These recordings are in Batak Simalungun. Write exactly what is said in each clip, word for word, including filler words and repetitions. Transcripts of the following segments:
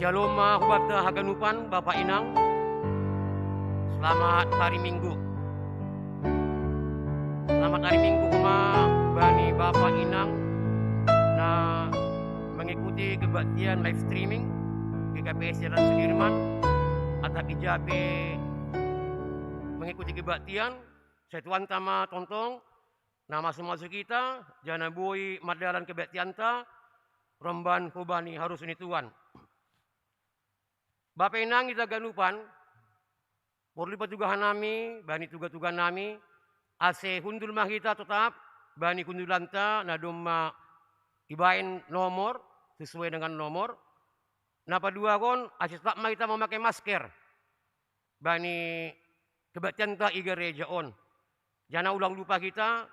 Shalom ma hubata haganupan Bapa Inang. Selamat hari Minggu. Selamat hari Minggu ma bani Bapa Inang na mengikuti kebaktian live streaming G K P S Jalan Sudirman atau Ijape mengikuti kebaktian. Setuan tama tontong na masu-masu kita jana boi mardalan kebaktianta romban hubani harus ni Tuhan. Bapa Inang ita ganupan, porlu patugahan nami bani tuga-tuga nami, ase hundul ma hita totap bani hundulanta na domma ibaen nomor, sesuai dengan nomor. Na paduahon, ase totap ma hita mamake masker bani kebaktianta i gereja on. Jana ulang lupa hita,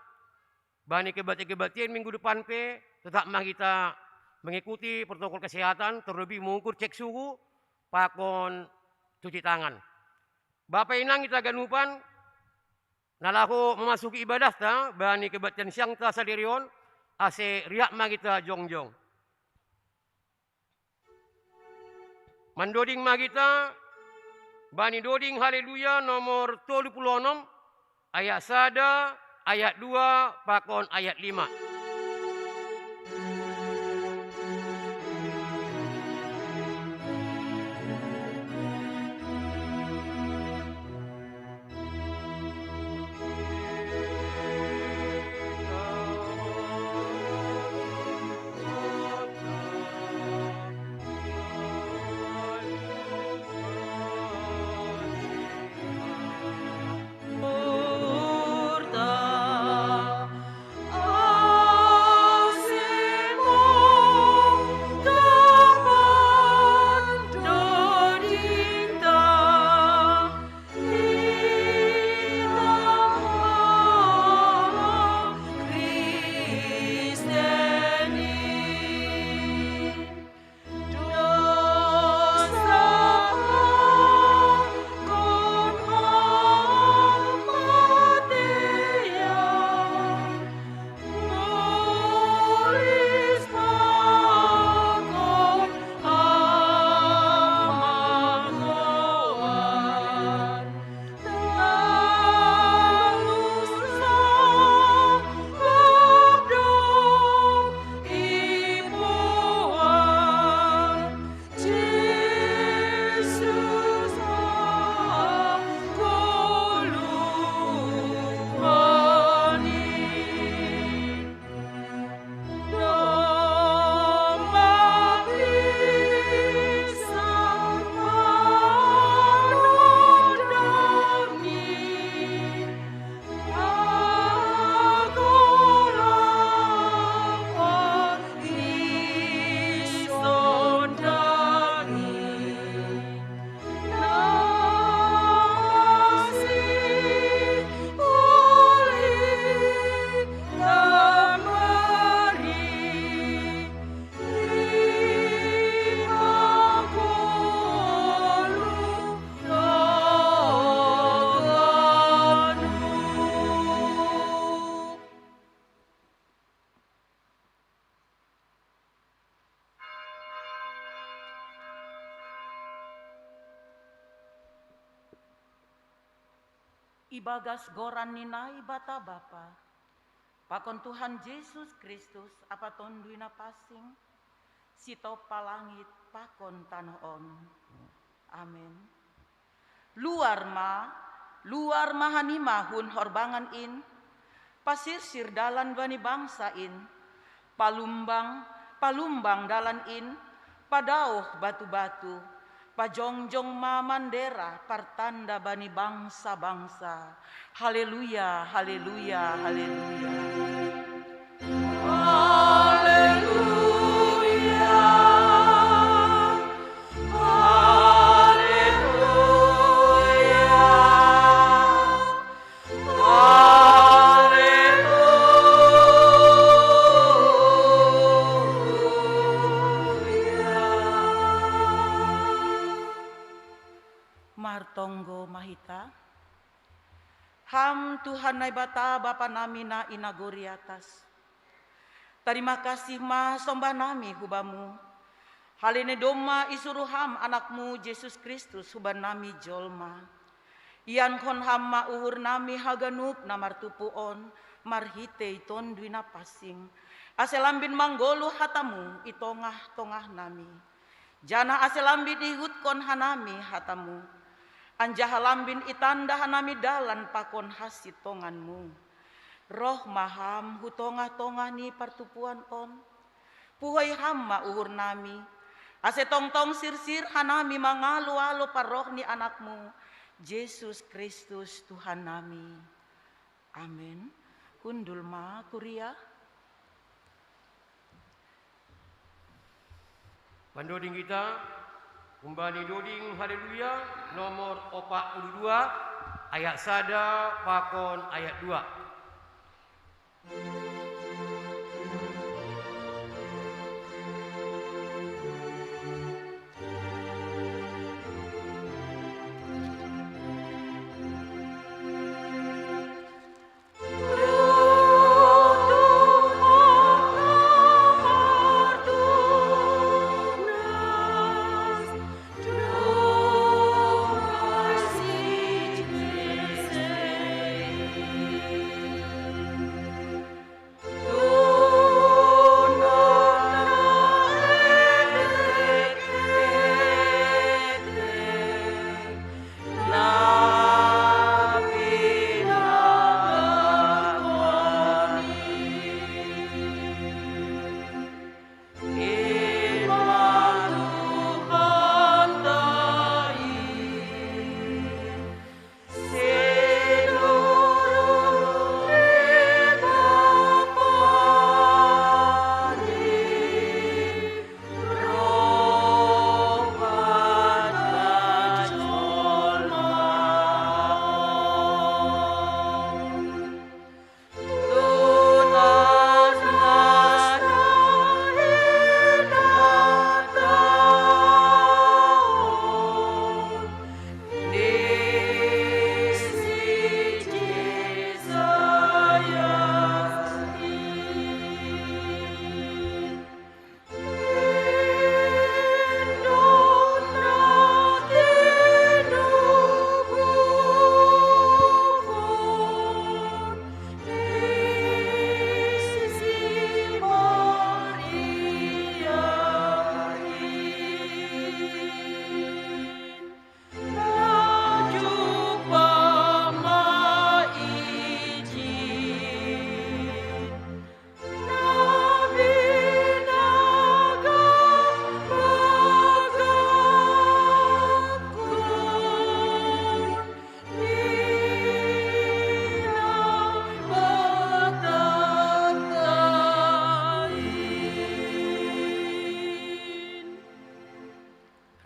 bani kebaktian-kebaktian minggu depan pe totap ma hita mengikuti protokol kesehatan, terlebih mengukur cek suhu pakon cuci tangan. Bapa Inang ita ganupan, na laho memasuki ibadahta bani kebaktian siangta sadari on, ase riak ma hita jongjong. Mandoding ma hita bani doding Haleluya nomor tolu pulu onom, ayat sada, ayat dua, pakon ayat lima. Ibagas goran ni Naibata Bapa, pakon Tuhan Jesus Kristus, Apa Tonduy Napansing, sitop pa langit pakon tanoh on. Amen. Luar ma, luar ma hanima hun horbangan in, pasirsir dalan bani bangsa in, palumbang, palumbang dalan in, padaoh batu-batu, pajongjong ma mandera partanda bani bangsa-bangsa. Haleluya, haleluya, haleluya. Haleluya. Haleluya. Haleluya. Martonggo ma hita. Ham Tuhan Naibata, Bapa nami na i nagori atas. Tarima kasih ma sombah nami hu Bamu, Halene domma isuruh Ham Anakmu Jesus Kristus huban nami jolma. Iankon Ham ma uhur nami haganup na martupu on marhitei Tonduy Napansing, ase lambin manggoluh hataMu i tongah-tongah nami. Janah ase lambin ihutkon hanami hataMu, anjaha lambin itanda hanami dalan pakon hasintonganMu. Roh ma Ham hu tongah-tongah ni partupuan on, puhoi Ham ma uhur nami, ase tongtong sirsir hanami mangalo-alo parroh ni Anakmu, Jesus Kristus Tuhan nami. Amen. Hundul ma kuria. Pandoding kita, humbani doding Haleluya, nomor opat puluh dua, ayat sada pakon ayat dua.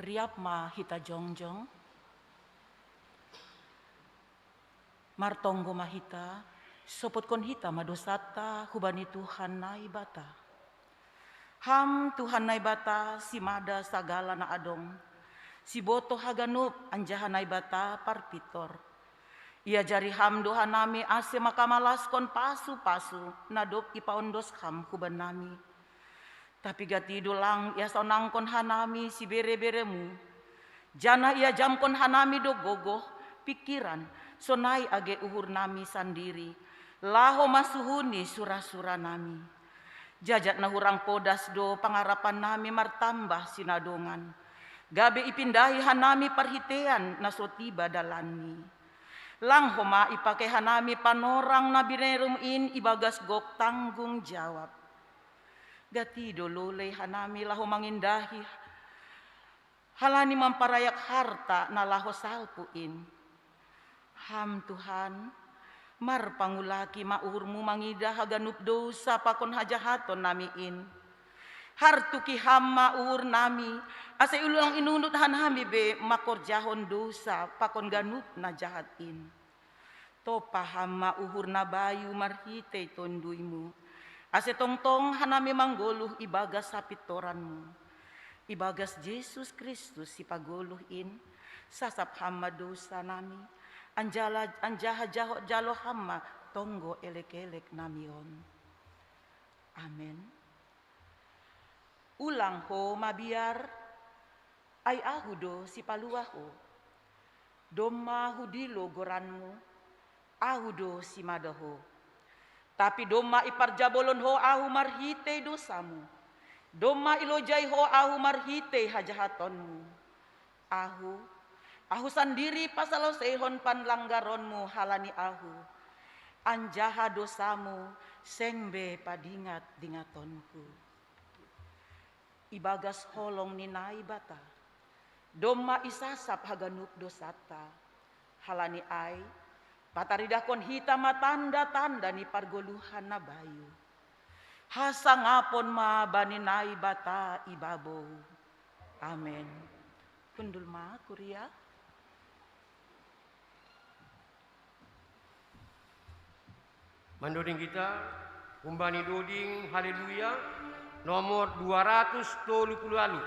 Riap ma hita jongjong. Martonggo ma hita, sopotkon hita ma dosanta hubani Tuhan Naibata. Ham Tuhan Naibata, simada sagala na adong, sibotoh haganup anjaha Naibata parpintor. Iajari Ham do hanami ase mangkamalaskon pasu-pasu na dob ipaondos Ham huban nami. Tapi gati do lang iasonangkon hanami sibere-bereMu, janah iajamkon hanami do gogoh, pingkiran, sonai age uhur nami sandiri, laho mansuhuni sura-sura nami. Jajat na hurang podas do pangarapan nami martambah sinadongan, gabe ipindahi hanami parhiteian na so tiba dalanni. Lang homa ipake hanami panorang na binereMu in ibagas gok tanggung jawab. Gati do lolei hanami laho mangindahi halani mamparayak harta na laho salpu in. Ham Tuhan, marpangulaki ma uhurMu mangidah haganup dousa pakon hajahaton nami in. Hartuki Ham ma uhur nami, ase ulang inundut hanami be mangkorjahon dousa pakon ganup na jahat in. Topa Ham ma uhur na bayu marhitei TonduyMu, ase tongtong hanami manggoluh ibagas hapintoranMu. Ibagas Jesus Kristus Sipagoluh in, sasap Ham ma dousa nami, anjala-, anjaha jaho-, jalo Ham ma tonggo elek-elek nami on. Amen. Ulang ho mabiar, ai Ahu do sipalua ho. Domma hudilo goranmu, Ahu do simada ho. Tapi domma iparjabolon ho Ahu marhitei dosamu, domma ilojai ho Ahu marhitei hajahatonmu. Ahu, Ahu sandiri pasaloseihon panlanggaronmu halani Ahu, anjaha dosamu seng be padingat-dingatonku. Ibagas holong ni Naibata, domma isasap haganup dosanta. Halani ai, pataridahkon hita ma tanda-tanda ni pargoluhan na bayu. Hasangapon ma bani Naibata i babou. Amen. Hundul ma, kuria. Mandoding kita, humbani doding Haleluya, nomor dua ratus tolu puluh walu,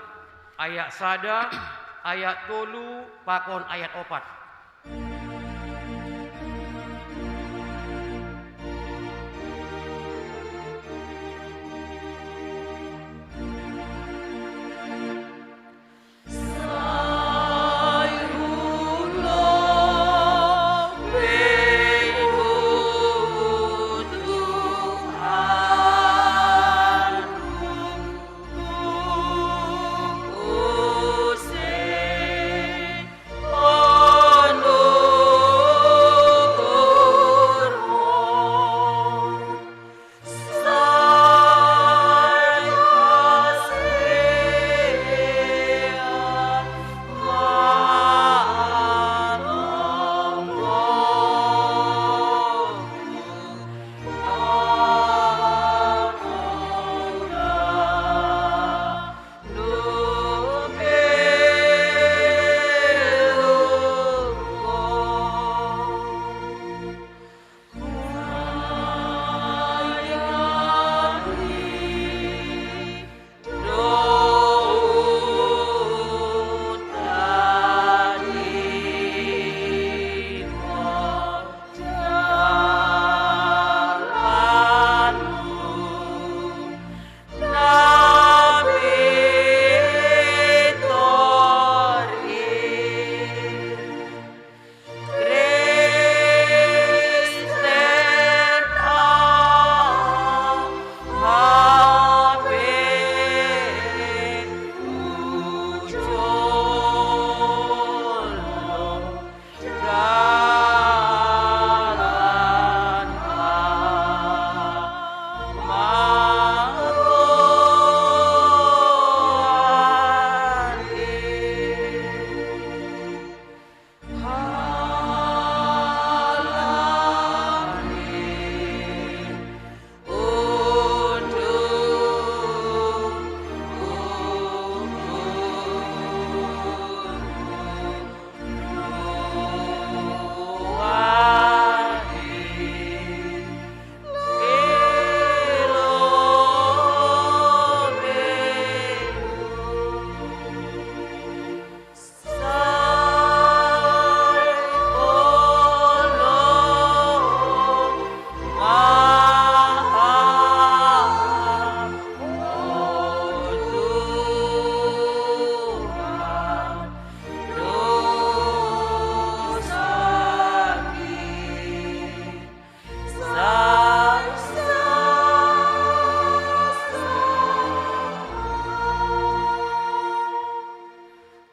ayat sada, ayat tolu, pakon ayat opat.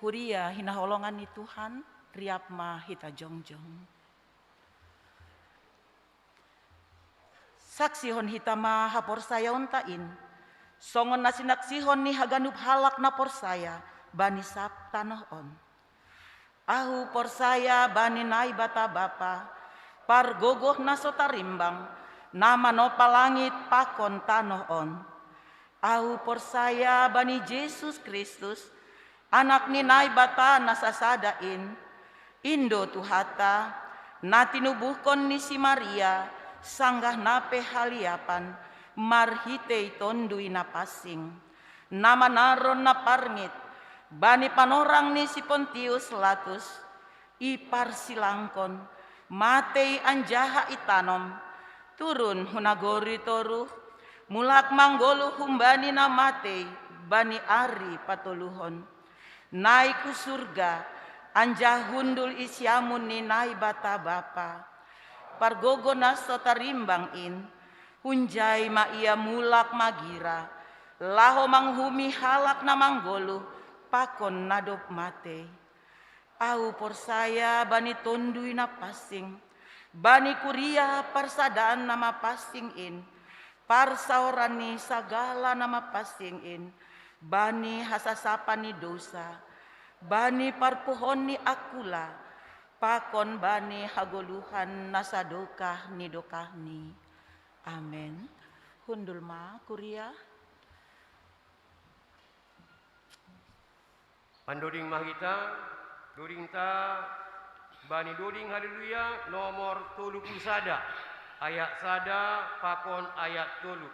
Huria hinaholongan ni Tuhan, riap ma hita jongjong. Saksihon hita ma haporsayaonta in, songon na sinaksihon ni haganup halak na porsaya bani sab tanoh on. Ahu porsaya bani Naibata Bapa, pargogoh na so tarimbang, na manompa langit pakon tanoh on. Ahu porsaya bani Jesus Kristus, Anak ni Naibata na sasada in, in do Tuhanta, na tinubuhkon ni si Maria, sanggah na pe haliapan, marhitei Tonduy Napansing, na manaron na parngit, bani panorang ni si Pontius Latus, iparsilangkon, matei anjaha itanom, turun hu nagori toruh, mulak manggoluh humbani na matei, bani ari patoluhon. Nai ku surga, anjaha hundul i siamun ni Naibata Bapa. Pargogo na so tarimbang in, hunjai ma ia mulak magira, laho manguhumi halak na manggoluh pakon na dob matei. Ahu porsaya bani Tonduy Napansing, bani kuria parsadaan na mapansing in, parsaoran ni sagala na mapansing in, bani hasasapan ni dousa, bani parpuhoon ni angkula, pakon bani hagoluhan na sadokah ni dokahni. Amen. Hundul ma kuria. Pandoding ma hita, dodingta bani doding Haleluya nomor tolu puluh sada, ayat sada pakon ayat tolu.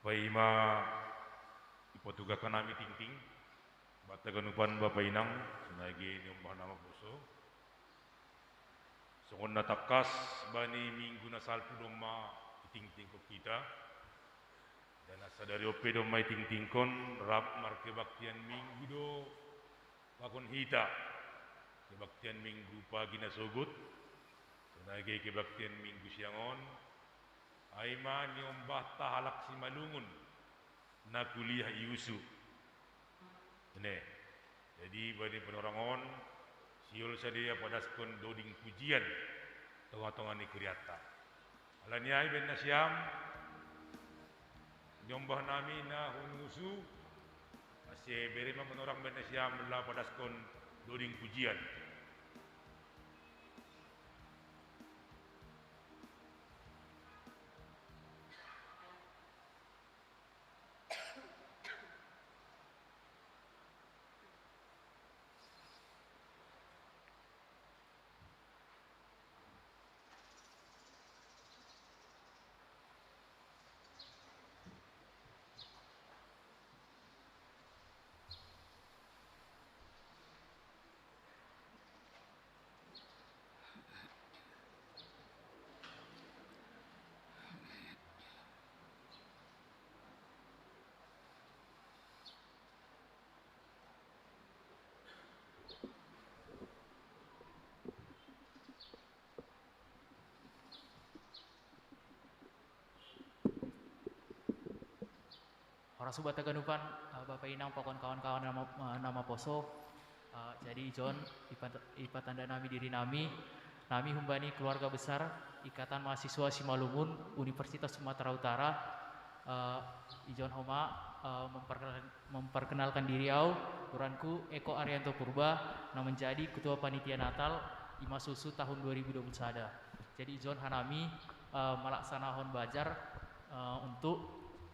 Paima ipatugah hanami tingting, banta ganupan Bapa Inang, sonai ge niombah nama puso. Songon na tangkas bani minggu na salpu domma itingtingkon hita. Dan sadari on pe domma itingtingkon, rap markebaktian minggu do pakon hita. Kebaktian minggu pagi na sogot, sonai ge kebaktian minggu siang on, ai ma niombahta halak Simalungun na kuliah i Usu. Ne. Jadi bani panorang on, sihol sidea padaskon doding pujian tongatonga ni kurianta. Alani ai bahen nasiam niombah nami na hun Usu, ase bere ma panorang bahen nasiam laho padaskon doding pujian. Para subat taganupan, eh, Bapa Inang, pakon kawan-kawan na ma-, eh, na maposo. Eh, jadi ijon, ipat-, ipatanda nami diri nami, nami humbani keluarga besar Ikatan Mahasiswa Simalungun Universitas Sumatera Utara. Eh, ijon homa, eh, memperkenal-, memperkenalkan diri au, ngaranku Eko Arianto Purba, na menjadi Ketua Panitia Natal IMA Susu tahun dua ribu dua puluh sada. Jadi ijon hanami, eh, malaksanahon bazar, eh, untuk,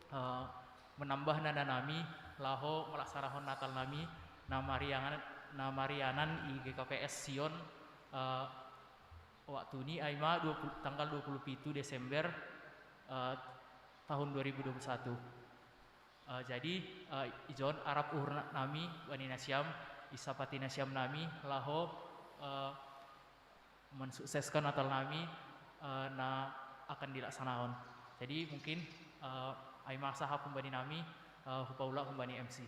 eh, menambah nanda nami laho malaksanahon Natal nami na marianan, na marianan i G K P S Sion, eh, waktu ni ai ma dua puluh, tanggal dua puluh pitu Desember, eh, tahun dua ribu dua puluh satu. Eh, jadi, eh, ijon arap uhur na-, nami bani nasiam, i sapati nasiam nami laho, eh, mensukseskan Natal nami, eh, na akan dilaksanakan. Jadi mungkin, eh, ai ma sahap humbani nami, eh, hupaulak humbani M C.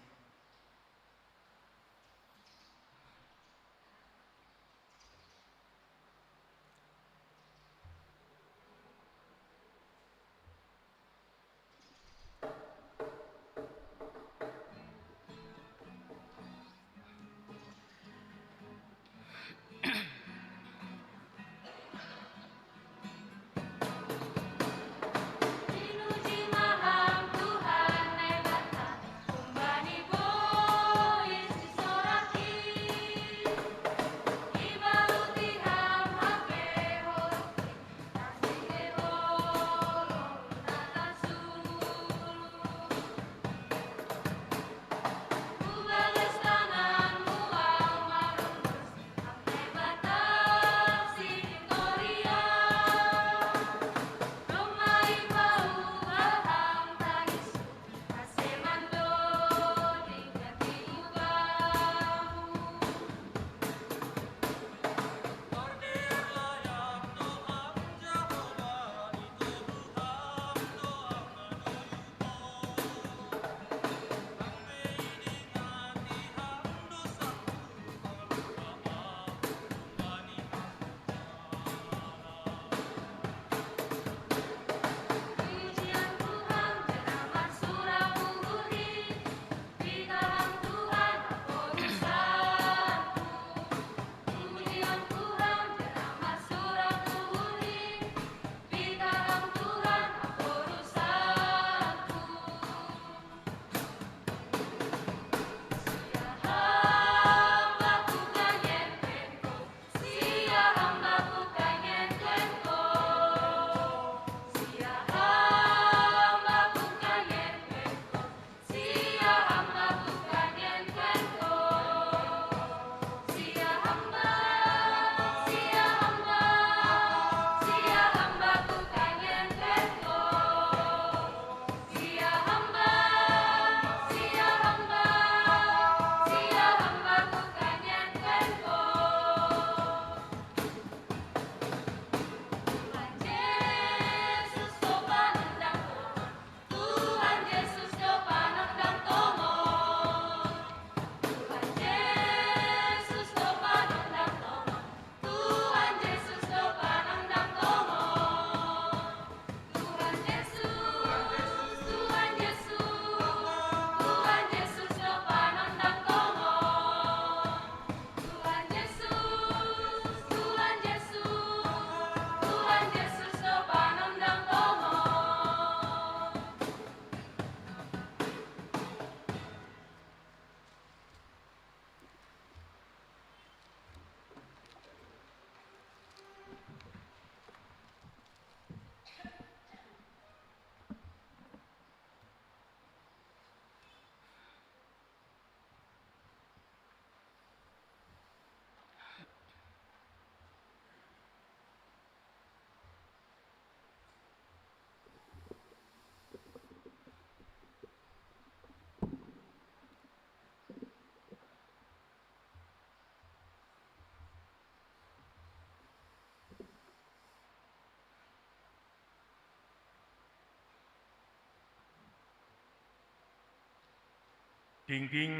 Tingting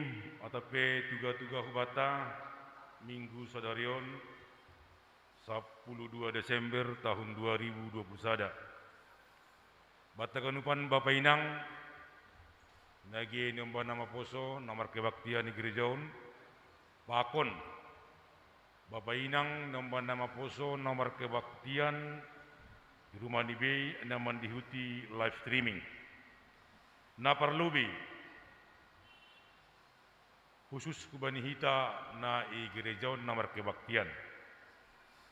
atau pe tuga-tuga hubata minggu sadarion, sapuluh dua Desember tahun dua ribu dua puluh sada. Bata ganupan Bapa Inang, Na ige niomba na maposo na markebaktian i gereja on, pakon bapa inang niomba na maposo na markebaktian i rumah ni bei na mandihuti live streaming. Na parlobei, khusus hubani hita na i gereja on na markebaktian.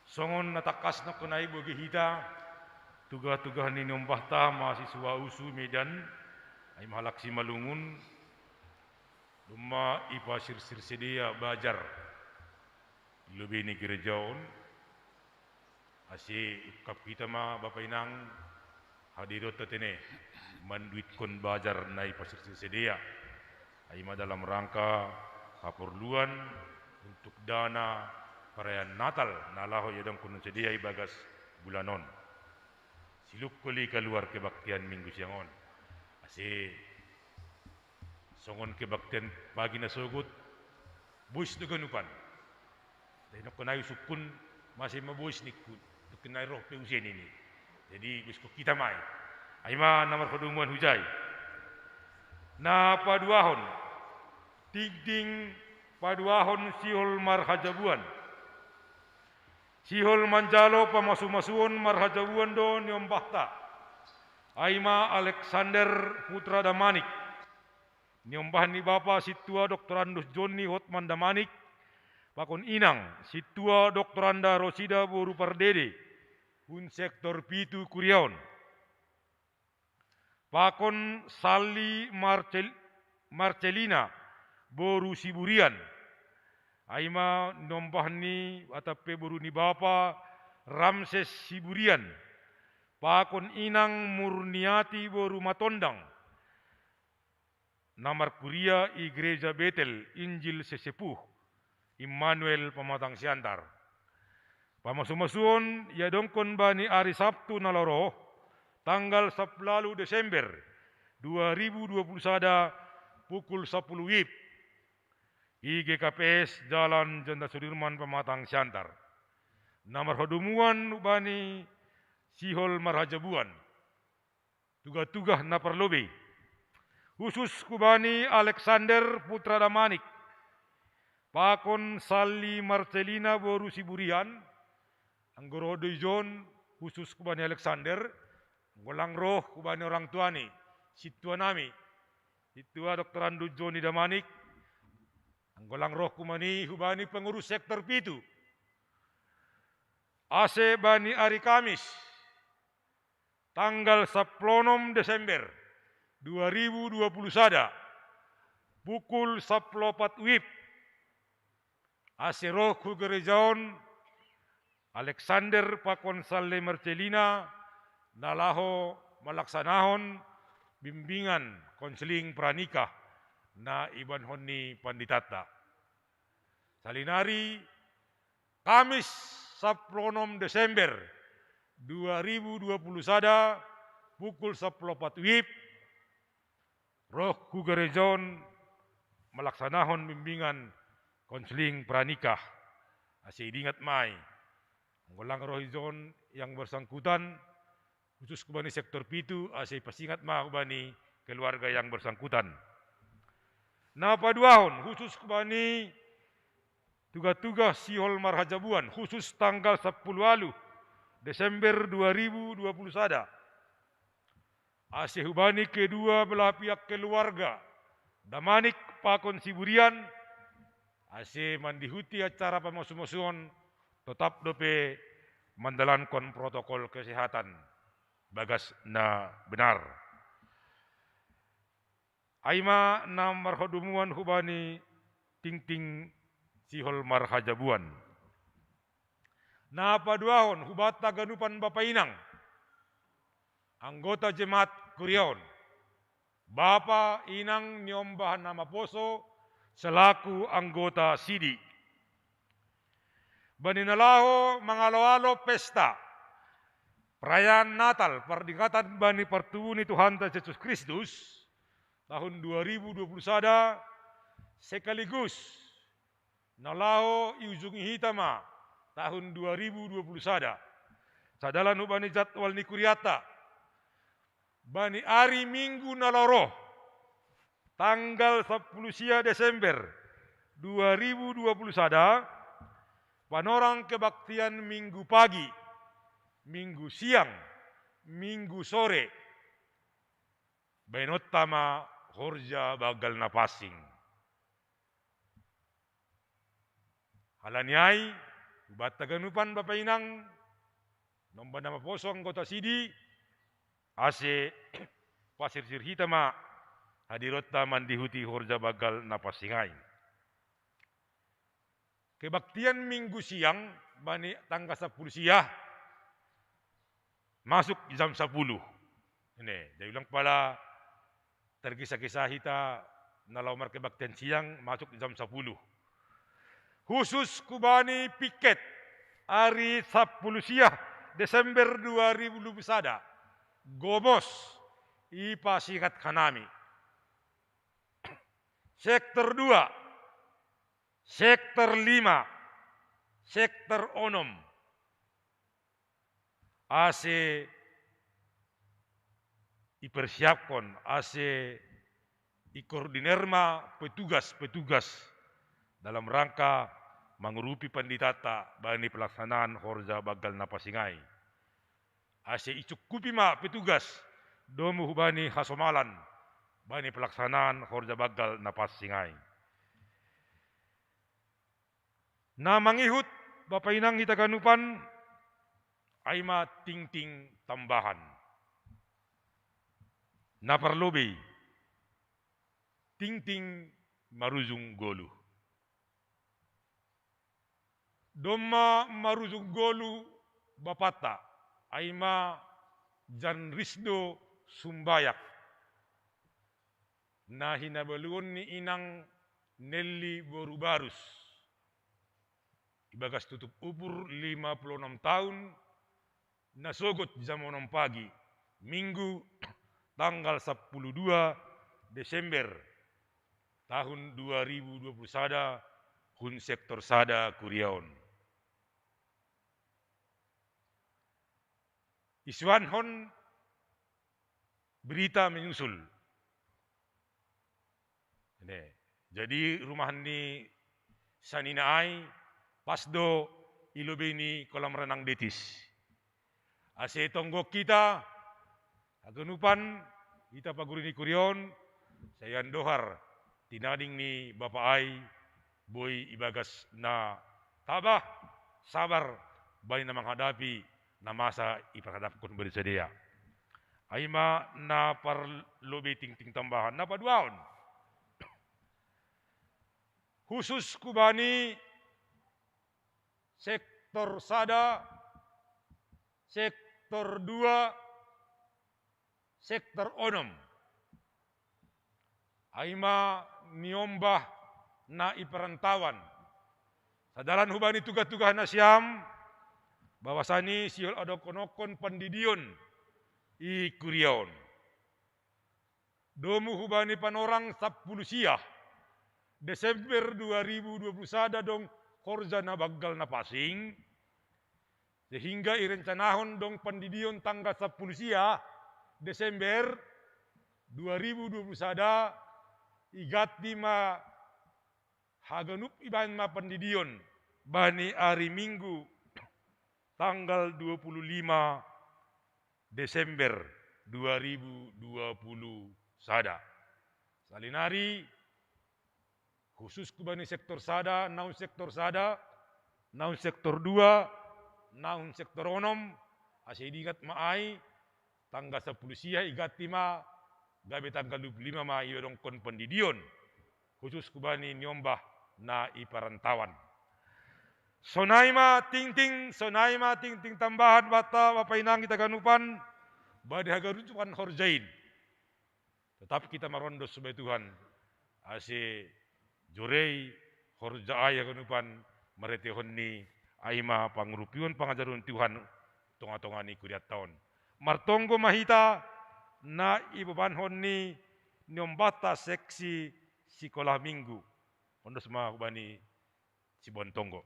Songon na tangkas nangkin ai bogei hita, tugah-tugah ni niombahta mahasiswa USU Medan, ai ma halak Simalungun, domma ipasirsir sidea bajar i lobei ni gereja on, ase ungkap hita ma bapa inang hadironta tene manduitkon bajar na ipasirsir sidea, ai ma dalam rangka haporluan untuk dana perayaan Natal na laho iadongkon sidea ibagas bulan on. Siluk holi kaluar kebaktian Minggu siang on. Ase songon kebaktian pagi na sogot, bois do ganupan. Jadi nangkin ai husungkun, mase ma bois ningku, nangkin ai roh pe use nini. Jadi boiskon hita ma i. Ai ma na marhadomuan hujai. Na paduahon, tingting paduahon sihol marhajabuan. Sihol manjalo pamasumasuon marhajabuan do niombahta. Ai ma Alexander putra Damanik, niombah ni bapa Sintua Doktorandus Jonni Hotman Damanik, pakon inang Sintua Doktoranda Rosida boru Pardede, hun sektor pitu kuria on. Pakon Salli Marcel-, Marcelina boru Siburian. Ai ma niombah ni atap pe boru ni bapa Ramses Siburian, pakon inang Murniati boru Matondang, na markuria i Gereja Betel Injil Sesepuh Immanuel Pematang Siantar. Pamasumasuon iadongkon bani ari Sabtu na laho ro, tanggal sampulu ualu Desember dua ribu dua puluh sada, pukul sampulu wib, i G K P S Jalan Jenderal Sudirman Pematang Siantar. Na marhadomuan hubani sihol marhajabuan, tugah-tugah na parlobei. Khusus hubani Alexander putra Damanik, pakon Salli Marcelina boru Siburian, anggo ro do ijon, khusus hubani Alexander, anggo lang roh hubani orang tuani, sintua nami, Sintua Doktorandus Jonni Damanik, anggo lang roh hubani, hubani pengurus sektor pitu. Ase bani ari Kamis, tanggal sampulu onom Desember dua ribu dua puluh sada, pukul sampulu opat wib, ase roh hu gereja on Alexander pakon Salli Marcelina, na laho malaksanahon bimbingan konseling pranikah na ibahenon ni panditanta. Salinari, Kamis sampulu onom Desember dua ribu dua puluh sada, pukul sampulu opat wib, roh hu gereja on malaksanahon bimbingan konseling pranikah. Ase idingat ma i. Anggo lang roh ijon yang bersangkutan, khusus hubani sektor pitu, ase ipasingat ma hubani keluarga yang bersangkutan. Na paduahon, khusus hubani tugah-tugah sihol marhajabuan, khusus tanggal sampulu ualu Desember dua ribu dua puluh sada, ase hubani kedua belah pihak keluarga, Damanik pakon Siburian, ase mandihuti acara pamasumasuon, totap dope mandalankon protokol kesehatan bagas na benar. Ai ma na marhadomuan hubani tingting sihol marhajabuan. Na paduahon hubanta ganupan bapa inang, anggota jemaat kuria on, bapa inang niombah na maposo selaku anggota sidi. Bani na laho mangalo-alo pesta perayaan Natal, pardingatan bani partubu ni Tuhanta Jesus Kristus, tahun dua ribu dua puluh sada, sekaligus na laho iujungi hita ma tahun dua ribu dua puluh sada. Sadalan hubani jadwal ni kurianta, bani ari Minggu na laho ro, tanggal sepuluh sia Desember dua ribu dua puluh sada, panorang kebaktian Minggu pagi, Minggu siang, Minggu sore, bainonta ma horja banggal na pansing. Halani ai, hubanta ganupan bapa inang, nomba na maposo anggota sidi, ase pasirsir hita ma hadironta mandihuti horja banggal na pansing ai. Kebaktian Minggu siang, bani tanggal sepuluh sia, masuk jam sepuluh. Ini, dia bilang pala tergesa-gesa hita na laho markebaktian siang masuk jam sepuluh. Khusus hubani piket ari sepuluh sia Desember dua ribu dua puluh sada. Gomos, ipasingat hanami. Sektor dua, sektor lima, sektor onom. Ase ipersiapkon, ase ikoordinir ma petugas-petugas dalam rangka mangurupi panditanta bani pelaksanaan horja banggal na pansing ai. Ase icukupi ma petugas domu hubani hasomalan bani pelaksanaan horja banggal na pansing ai. Na mangihut bapa inang hita ganupan, ai ma tingting tambahan. Na parlobei, tingting marujung golu. Domma marujung golu bapanta, ai ma Jan Risdo Sumbayak. Na hinabaluon ni inang Nelly boru Barus. Ibagas tutup upur lima puluh enam tahun, na sogot jam onom pagi, Minggu, tanggal sepuluh dua Desember tahun dua ribu dua puluh sada, hun sektor sada kuria on. Isuanhon berita menyusul. Ini. Jadi rumah ni sanina ai pas do i lobei ni kolam renang Detis. Ase tonggo hita haganupan, hita paguru ni kuria on, sai andohar tinading ni bapa ai boi ibagas na tabah, sabar, bani na manghadapi na masa iparhadapkon bani sidea. Ai ma na parlobei tingting tambahan. Na paduahon, khusus hubani sektor sada, sektor dua, sektor onom. Ai ma niombah na i parantauan. Sadalan hubani tugah-tugah nasiam, bahwasani sihol adongkononkon pandidion i kuria on. Domu hubani panorang sampulu sia Desember dua ribu dua puluh sada dong horja na banggal na pansing, sehingga irencanahon dong pandidion tanggal sampulu sia Desember dua ribu dua puluh sada, iganti ma haganup ibaen ma pandidion bani ari Minggu tanggal dua puluh lima Desember dua ribu dua puluh sada. Salinari, khusus hubani sektor sada, naung sektor sada, naung sektor dua, naung sektor onom, ase diingat ma ai, tanggal sampulu sia iganti ma, gabe tanggal dua puluh lima ma iadongkon pandidion, khusus hubani niombah na i parantauan. Sonai ma tingting, sonai ma tingting tambahan banta, bapa inang hita haganupan, bani haganupan horja in. Tetap hita marondos hubani Tuhan, ase jore i horja ai haganupan, marhiteihon ni ai ma pangurupion pangajaron Tuhan tonga-tonga ni kurianta on. Martonggo ma hita na iboanhon ni niombahta seksi sikola Minggu. Ondos ma hubani siboan tonggo.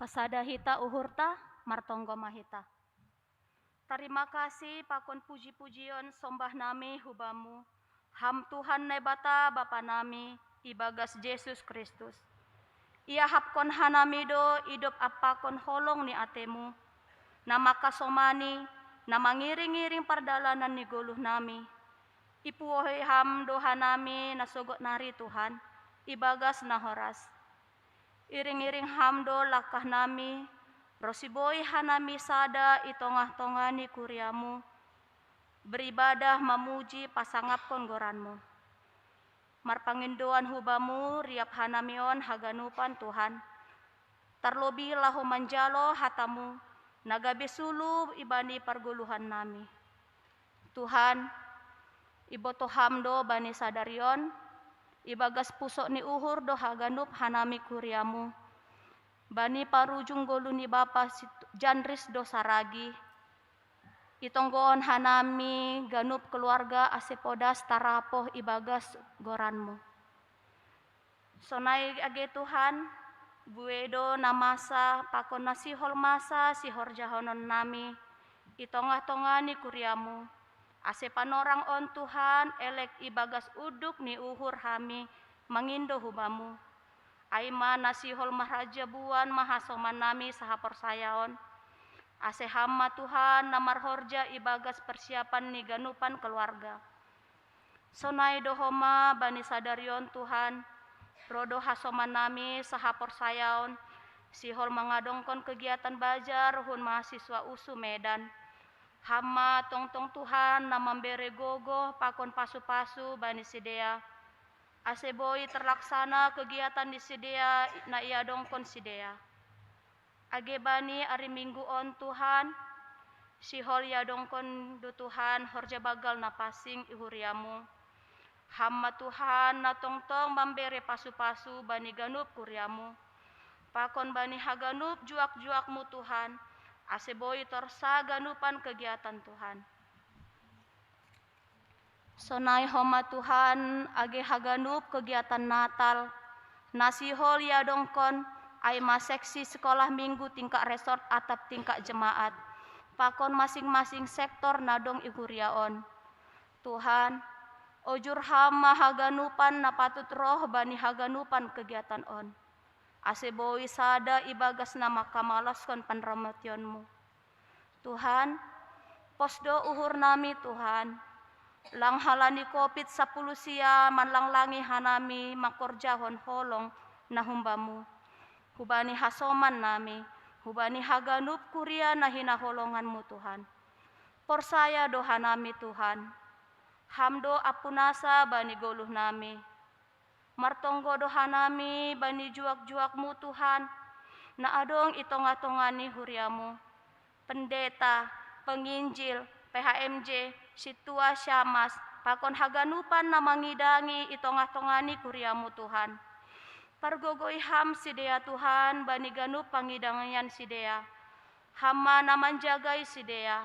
Pasada hita uhurta, martonggo ma hita. Tarima kasih pakon puji-pujion sombah nami hu Bamu, Ham Tuhan Naibata Bapa nami, ibagas Jesus Kristus. Iahapkon hanami do idop ampakon holong ni atemu, na mangkasomani, na mangiring-iring pardalanan ni goluh nami. Ipuohi Ham do hanami na sogot nari Tuhan, ibagas na horas. Iring-iring Ham do langkah nami, ronsi boi hanami sada i tongah-tongah ni kuriamu, beribadah mamuji pasangapkon goranmu. Marpangindoan hu Bamu riap hanami on haganupan Tuhan. Tarlobi laho manjalo hatamu, na gabe sulu ibani pargoluhan nami. Tuhan, ibotoh Ham do bani sadari on, ibagas pusok ni uhur do haganup hanami kuriamu. Bani parujung goluh ni bapa si Janris do Saragi, itonggohon hanami ganup keluarga ase podas tarapoh ibagas goranmu. Sonai age Tuhan, buei do na masa pakon na sihol masa sihorjahonon nami i tongah-tongah ni kuriamu, ase panorang on Tuhan elek ibagas unduk ni uhur hami mangindo hu Bamu. Ai ma na sihol marhajabuan ma hasoman nami sahaporsayaon, ase Ham ma Tuhan na marhorja ibagas persiapan ni ganupan keluarga. Sonai do homa bani sadari on Tuhan, ro do hasoman nami sahaporsayaon, sihol mangadongkon kegiatan bajar hun mahasiswa usu Medan. Ham ma tongtong Tuhan na mambere gogoh pakon pasu-pasu bani sidea, ase boi terlaksana kegiatan ni sidea na iadongkon sidea. Age bani ari Minggu on Tuhan, sihol iadongkon do Tuhan horja banggal na pansing i huriamu. Ham ma Tuhan na tongtong mambere pasu-pasu bani ganup kuriamu. Pakon bani haganup juak-juakmu Tuhan, ase boi torsa ganupan kegiatan Tuhan. Sonai homa Tuhan age haganup kegiatan Natal, na sihol iadongkon, ai ma seksi sekolah Minggu tingkat resort atap tingkat jemaat, pakon masing-masing sektor na dong i huria on. Tuhan, ojur Ham ma haganupan na patut roh bani haganupan kegiatan on, ase boi sada ibagas na mangkamaloskon panramotionmu. Tuhan, pos do uhur nami Tuhan, lang halani Covid sapuluh sia manlanglangi hanami mangkorjahon holong na humbamu, hubani hasoman nami, hubani haganup kuria na hinaholonganmu Tuhan. Porsaya do hanami Tuhan, Ham do ampunasa bani goluh nami. Martonggo do hanami bani juak-juakmu Tuhan, na adong i tongah-tongah ni huriamu. Pendeta, penginjil, P H M J, sintua syamas, pakon haganupan na mangidangi i tongah-tongah ni kuriamu Tuhan. Pargogoi Ham sidea Tuhan bani ganup pangidangian sidea. Ham ma na manjagai sidea,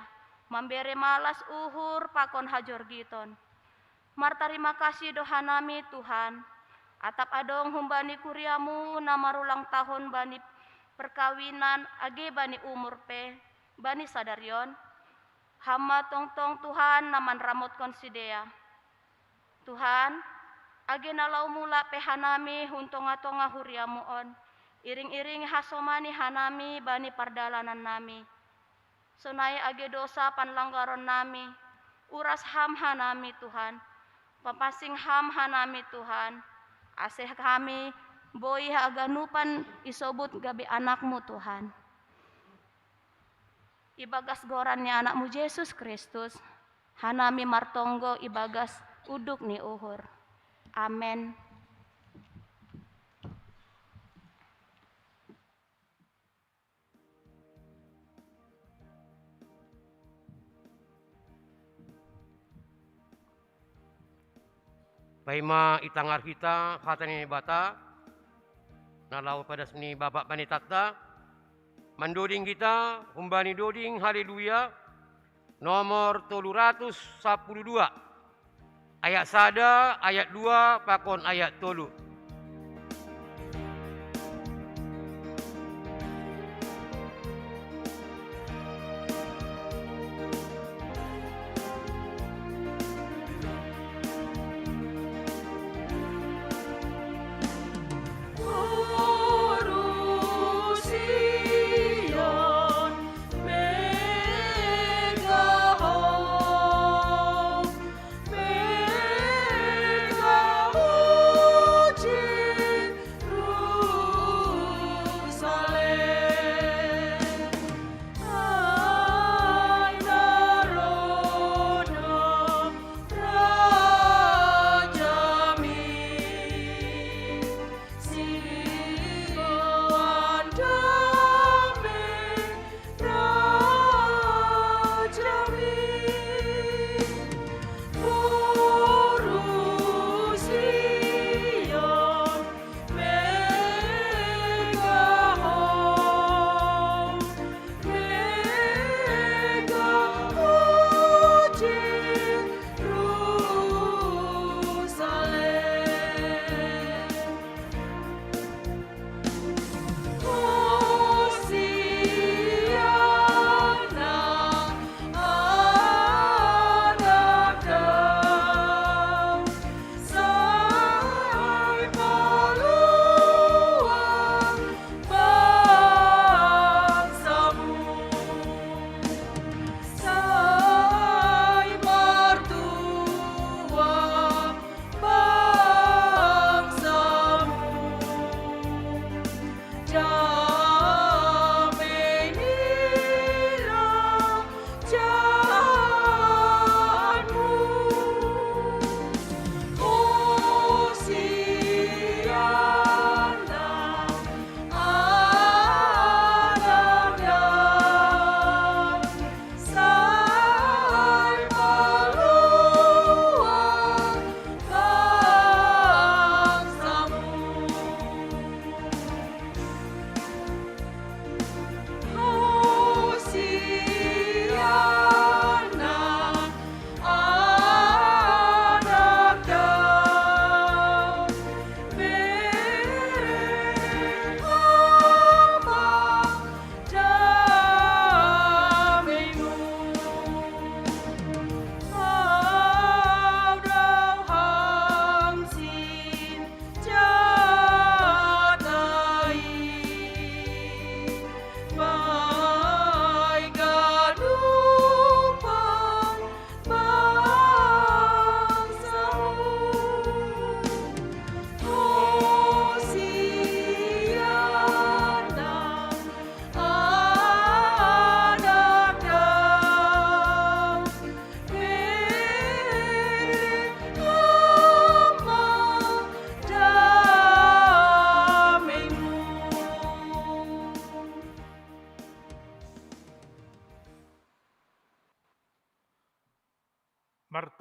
mambere malas uhur pakon hajorgiton. Martarima kasih do hanami Tuhan, atap adong humbani kuriamu na marulang tahun bani perkawinan age bani umur pe, bani sadari on, Ham ma tongtong Tuhan na manramotkon sidea. Tuhan, age na laho mulak pe hanami hun tongah-tongah huriamu on, iring-iringi hasomani hanami bani pardalanan nami. Sonai age dosa panlanggaron nami, uras Ham hanami Tuhan, papansing Ham hanami Tuhan, ase hami boi haganupan isobut gabe anakmu Tuhan. Ibagas goran ni anakmu Jesus Kristus, hanami martonggo ibagas unduk ni uhur. Amen. Paima itangar hita hata ni Naibata, na laho padas ni Bapa Panitanta, mandoding hita humbani doding Haleluya, nomor tolu ratus sapuluh dua, ayat sada, ayat dua, pakon ayat tolu.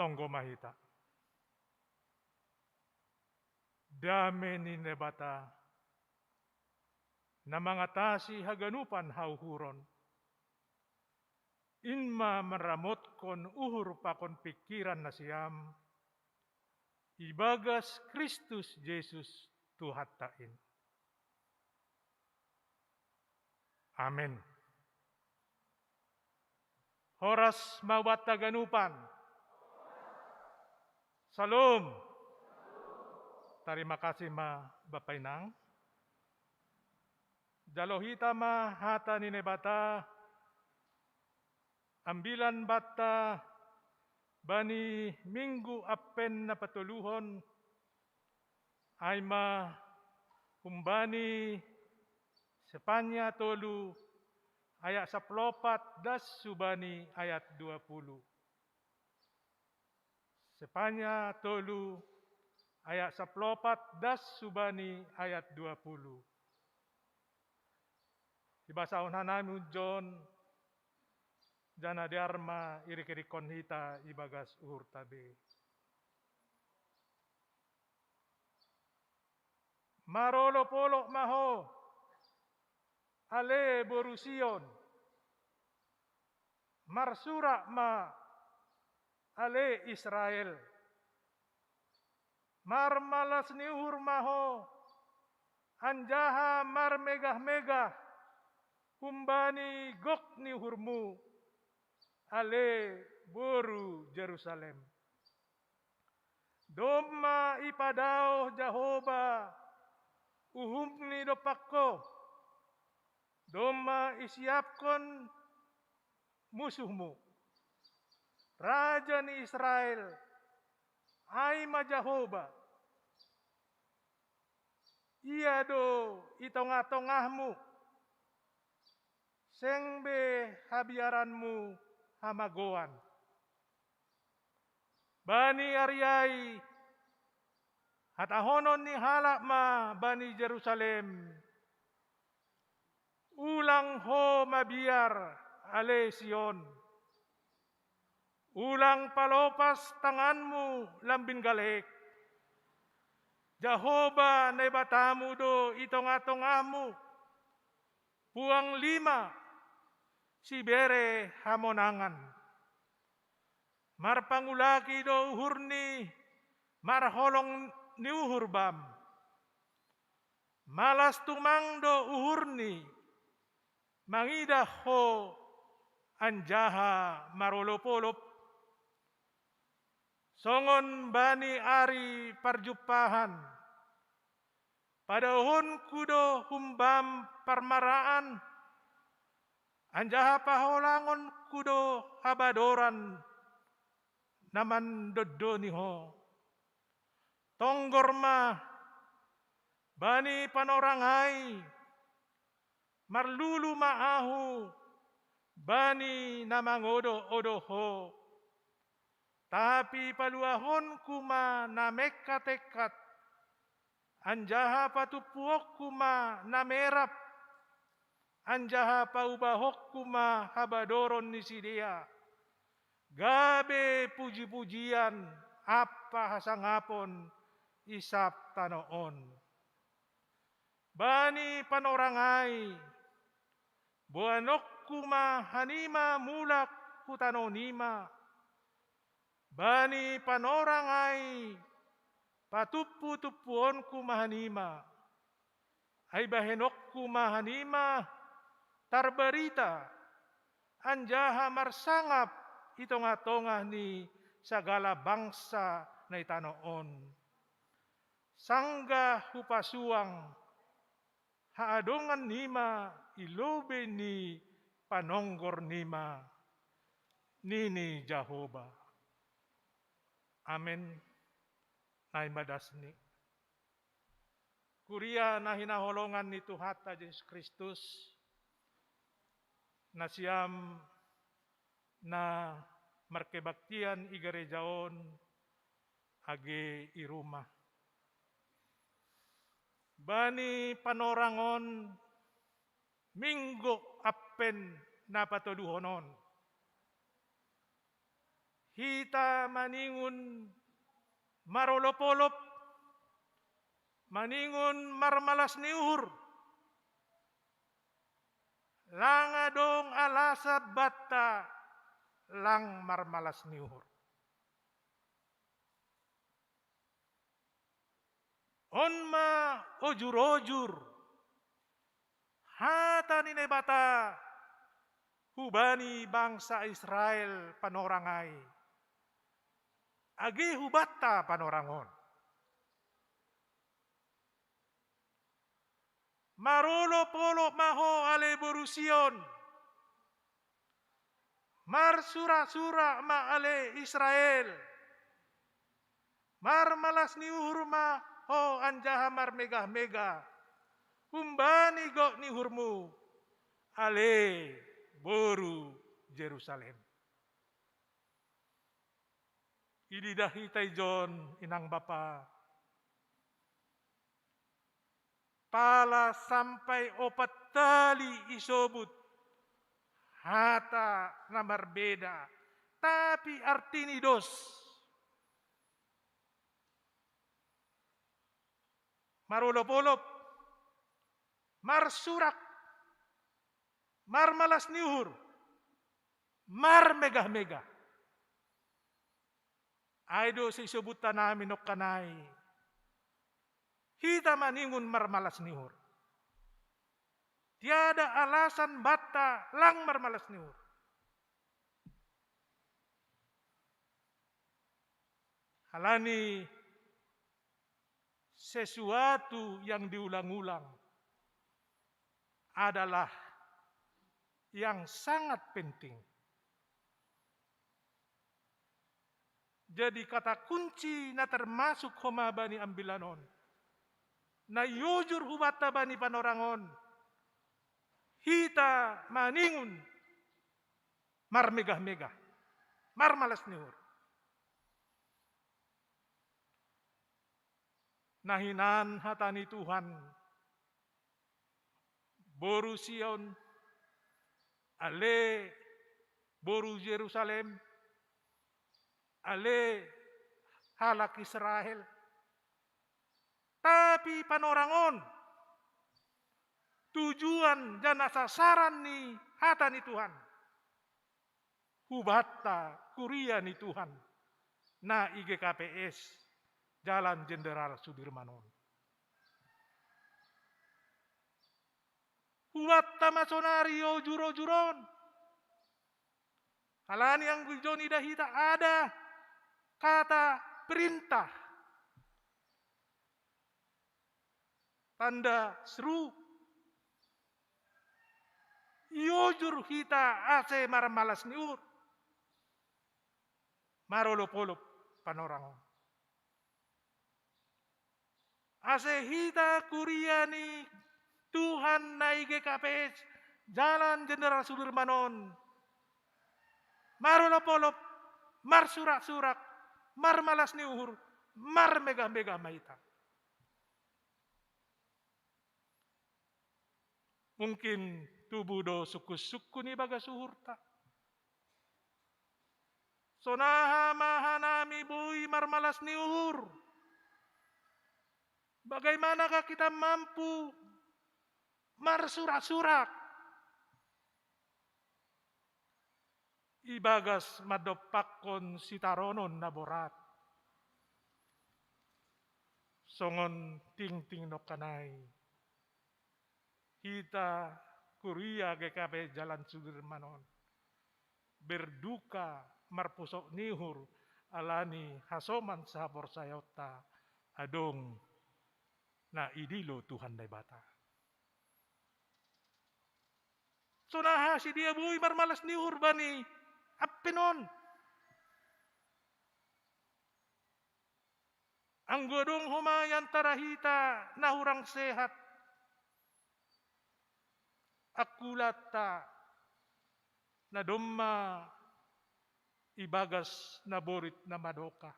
Tonggo ma hita. Dame ni Naibata, na mangatasi haganupan hauhuron, in ma manramotkon uhur pakon pingkiran nasiam, ibagas Kristus Jesus Tuhanta in. Amen. Horas ma banta haganupan. Syalom. Tarima kasih ma Bapa Inang. Jalo hita ma hata ni Naibata, ambilan banta bani Minggu Advent na patoluhon, ai ma humbani Sefania tolu ayat sampulu opat das hubani ayat dua pulu. Sefania tolu ayat sampulu opat das hubani ayat dua pulu. Ibasahon hanami unjon, janah dear ma irik-irikkon hita ibagas uhurta be. Marolop-olop ma ho, ale boru Sion. Marsurak ma, ale Israel. Marmalas ni uhur ma ho, anjaha marmegah-megah humbani gok ni uhurmu, ale boru Jerusalem. Domma ipadaoh Jahowa uhumni dompak ho, domma isiapkon musuhmu. Raja ni Israel, ai ma Jahowa, Ia do i tongah-tongahmu, seng be habiaranmu hamagoan. Bani ari ai, hatahonon ni halak ma bani Jerusalem: Ulang ho mabiar, ale Sion. Ulang palopas tanganmu lambin galek. Jahowa Naibatamu do i tongah-tongahmu, puang lima, sibere hamonangan. Marpangulaki do uhurni marholong ni uhur bam. Malas tumang do uhurni mangidah ho anjaha marolop-olop. Songon bani ari parjumpahan, padaohonku do humbam parmaraan, anjaha paholangonku do habadoran na mandondoni ho. Tonggor ma, bani panorang ai, marlulu ma ahu bani na mangodoh-odoh ho. Tapi paluahonku ma na mengkat-engkat, anjaha patumpuonku ma na merap, anjaha paubahonku ma habadoron ni sidea, gabe puji-pujian ampa hasangapon i sab tanoh on. Bani panorang ai, boanonku ma hanima mulak hu tanohnima. Bani panorang ai, patumpu-tumpuonku ma hanima. Ai bahenonku ma hanima tarbarita, anjaha marsangap i tongah-tongah ni sagala bangsa na i tanoh on. Sanggah hupasuang haadongannima i lobei ni panonggornima, nini Jahowa. Amen. Naeng ma dasni. Kuria na hinaholongan ni Tuhanta Jesus Kristus, nasiam na markebaktian i gareja on age i rumah. Bani panorang on, Minggu Advent na patoluhon on, Hita maningon marolop-olop, maningon marmalas ni uhur. Lang adong alasan banta lang marmalas ni uhur. On ma ojur-ojur hata ni Naibata hubani bangsa Israel panorang ai, age hubanta panorang on. Marolop-olop ma ho ale boru Sion. Marsurak-surak ma ale Israel. Marmalas ni uhur ma ho anjaha marmegah-megah humbani gok ni uhurmu, ale boru Jerusalem. Ididah hita ijon, inang bapa, pala sampai opat tali isobut hata na marbeda, tapi artini dos. Marolop-olop, marsurak, marmalas ni uhur, marmegah-megah. Ai do sisobut hanami nongkan ai, hita maningon marmalas ni uhur. Tiada alasan banta lang marmalas ni uhur. Halani sesuatu yang diulang-ulang adalah yang sangat penting. Jadi kata kunci na termasuk homa bani ambilan on, na iojur hubanta bani panorang on, hita maningon marmegah-megah, marmalas ni uhur. Na hinan hata ni Tuhan, boru Sion, ale boru Jerusalem, ale halak Israel. Tapi panorang on, tujuan janah sasaran ni hata ni Tuhan hubanta kuria ni Tuhan na i G K P S Jalan Jenderal Sudirman on. Hubanta ma sonari ojur-ojur on. Halani anggo ijon idah hita ada kata perintah, tanda seru, iojur hita ase marmalas ni uhur, marolop-olop panorang on. Ase hita kuria ni Tuhan na i G K P S Jalan Jenderal Sudirman on, marolop-olop, marsurak-surak, marmalas ni uhur, marmegah-megah ma hita. Mungkin tubu do sungkun-sungkun ibagas uhurta. Sonaha ma hanami boi marmalas ni uhur? Bagaimanakah kita mampu marsurak-surak ibagas mandompakkon sitaronon na borat? Songon tingting nongkan ai, hita kuria G K P Jalan Sudirman on berduka marpusok ni uhur, alani hasoman sahaporsayaonta adong na idilo Tuhan Naibata. Sonaha sidea boi marmalas ni uhur bani ampen on? Anggo adong homa i antara hita na hurang sehat, angkulanta na domma ibagas naborit na madokah,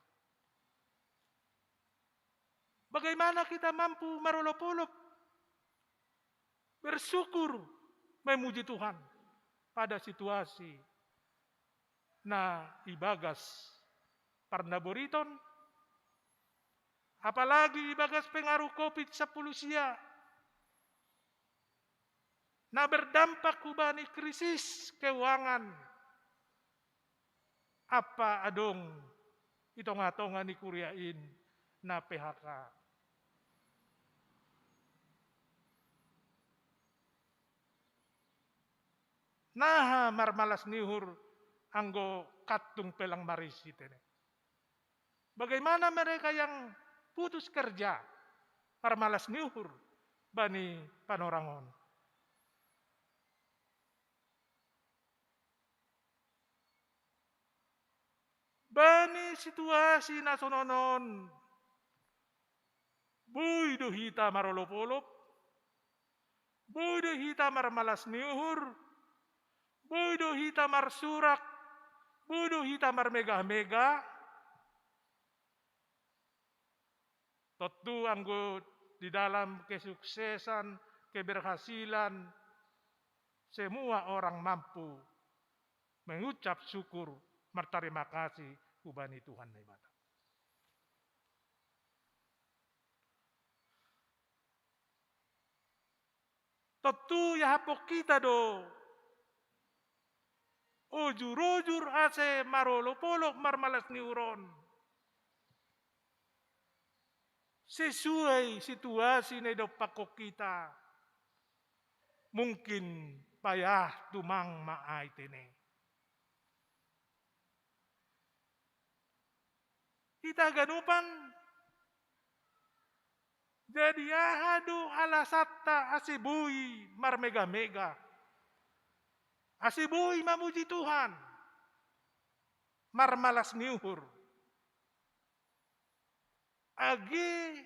bagaimana kita mampu marolop-olop, bersyukur, memuji Tuhan pada situasi na ibagas parnaboriton, apalagi ibagas pengaruh covid sapuluh sia, na berdampak hubani krisis keuangan, apa adong i tonga-tonga ni kuria in na P H K. Naha marmalas ni uhur anggo kantung pelang marisi tene. Bagaimana mereka yang putus kerja, marmalas ni uhur bani panorangon? Bani situasi na sononon, boi do hita marolop-olop, boi do hita marmalas ni uhur, boi do hita marsurak, boi do hita marmegah-megah. Tontu anggo di dalam kesuksesan, keberhasilan, semua orang mampu mengucap syukur, berterima kasih hubani Tuhan Naibata. Tontu iahapon hita do ojur-ojur ase marolop-olop marmalas ni uhur on sesuai situasi na idompakkon hita. Mungkin payah tumang ma ai tene. Hita ganupan jadi aha do alasanta ase boi marmegah-megah, ase boi mamuji Tuhan, marmalas ni uhur, age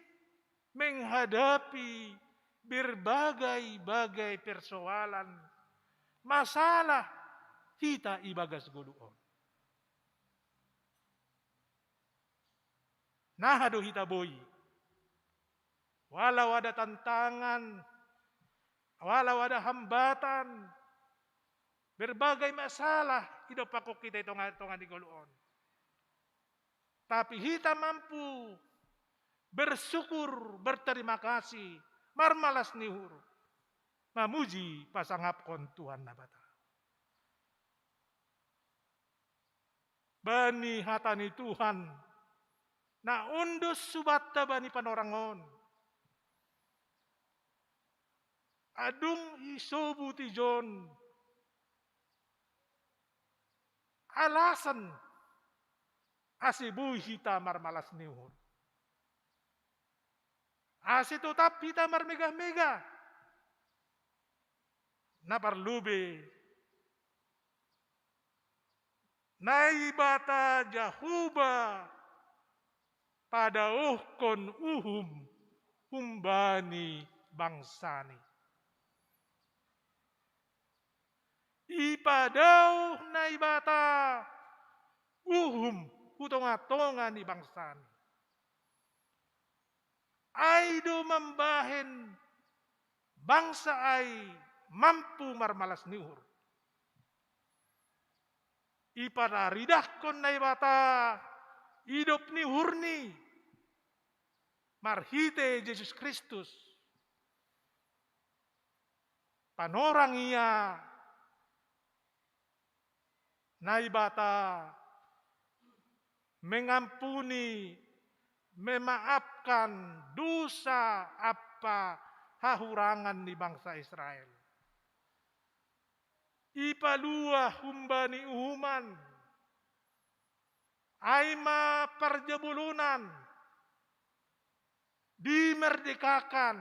menghadapi berbagai-bagai persoalan, masalah hita ibagas goluh on? Naha do hita boi, walau ada tantangan, walau ada hambatan, berbagai masalah idompakkon hita i tonga-tonga ni goluh on. Tapi hita mampu bersyukur, berterima kasih, marmalas ni uhur, mamuji pasangapkon Tuhan Naibata. Bani hata ni Tuhan na undos hubanta bani panorang on, adong isobut ijon alasan ase boi hita marmalas ni uhur, ase totap hita marmegah-megah. Na parlobei, Naibata Jahowa padaohkon uhum humbani bangsani. Ipadaoh Naibata uhum hu tonga-tonga ni bangsani. Ai do mambahen bangsa ai mampu marmalas ni uhur. Ipataridahkon Naibata idop ni uhurni marhite Jesus Kristus. Panorang ia Naibata mengampuni, memaafkan dosa ampa hahurangan ni bangsa Israel. Ipalua humbani uhuman, ai ma parjabolonan, dimerdekakan,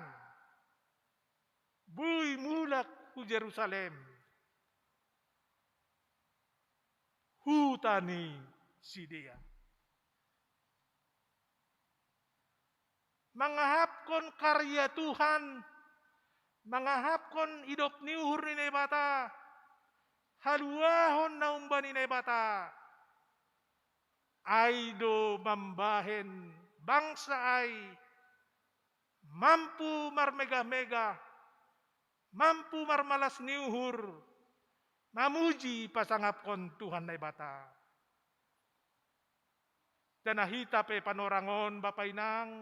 boi mulak hu Jerusalem, huta ni sidea. Mangahapkon karya Tuhan, mangahapkon idop ni uhur ni Naibata, haluahon na humbani Naibata, ai do mambahen bangsa ai mampu marmegah-megah, mampu marmalas ni uhur, mamuji pasangapkon Tuhan Naibata. Janah hita pe panorangon, Bapa Inang,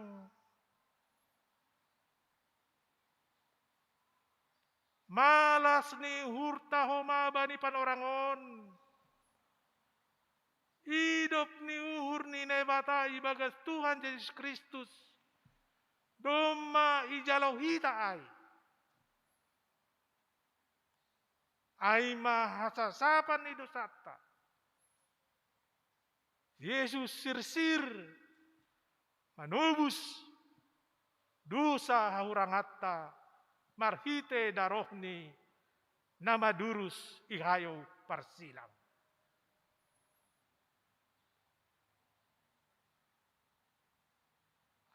malas ni uhurta homa bani panorangon. Idop ni uhur ni Naibata ibagas Tuhan Jesus Kristus domma ijalo hita ai. Ai ma hasasapan ni dosanta. Jesus sirsir manobus dosa hahuranganta marhitei darohNi na madurus i hayu parsilang.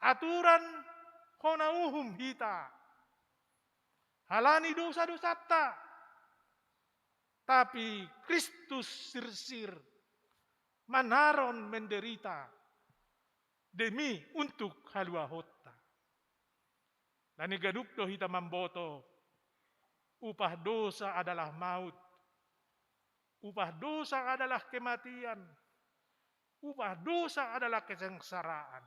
Aturan hona uhum hita halani dosa-dosanta, tapi Kristus sirsir manaron menderita demi untuk haluahonta. Alani ganup do hita mamboto, upah dosa adalah maut, upah dosa adalah kematian, upah dosa adalah kesengsaraan.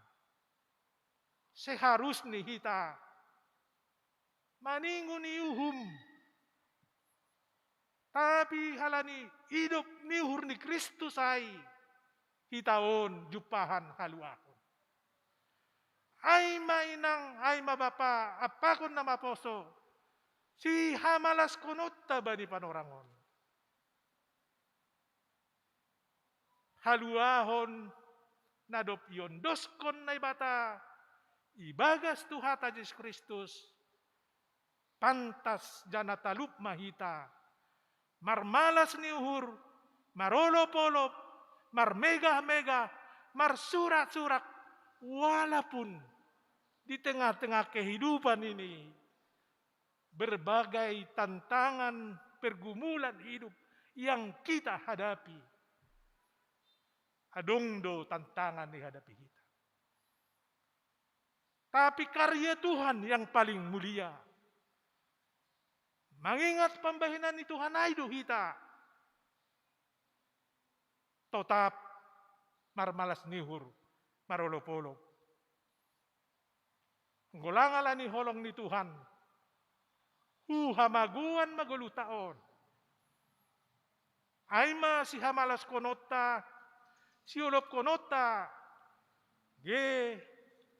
Seharusni hita maningon i uhum. Tapi halani idop ni uhur ni Kristus ai, hita on jumpahan haluahon. Ai ma Inang, ai ma Bapa, ampakon na maposo, sihamalaskonotta bani panorangon. Haluahon na dob iondoskon Naibata ibagas Tuhanta Jesus Kristus, pantas janah talup ma hita marmalas ni uhur, marolop-olop, marmegah-megah, marsurak-surak, walaupun di tengah-tengah kehidupan ini berbagai tantangan pergumulan hidup yang kita hadapi. Adong do tantangan dihadapi kita. Tapi karya Tuhan yang paling mulia. Mangingat pambahenan ni Tuhan ai do hita totap marmalas ni uhur, marolop-olop. Anggo lang alani holong ni Tuhan, huhamagoan ma goluhta on. Ai ma sihamalaskononta, siolopkononta, ge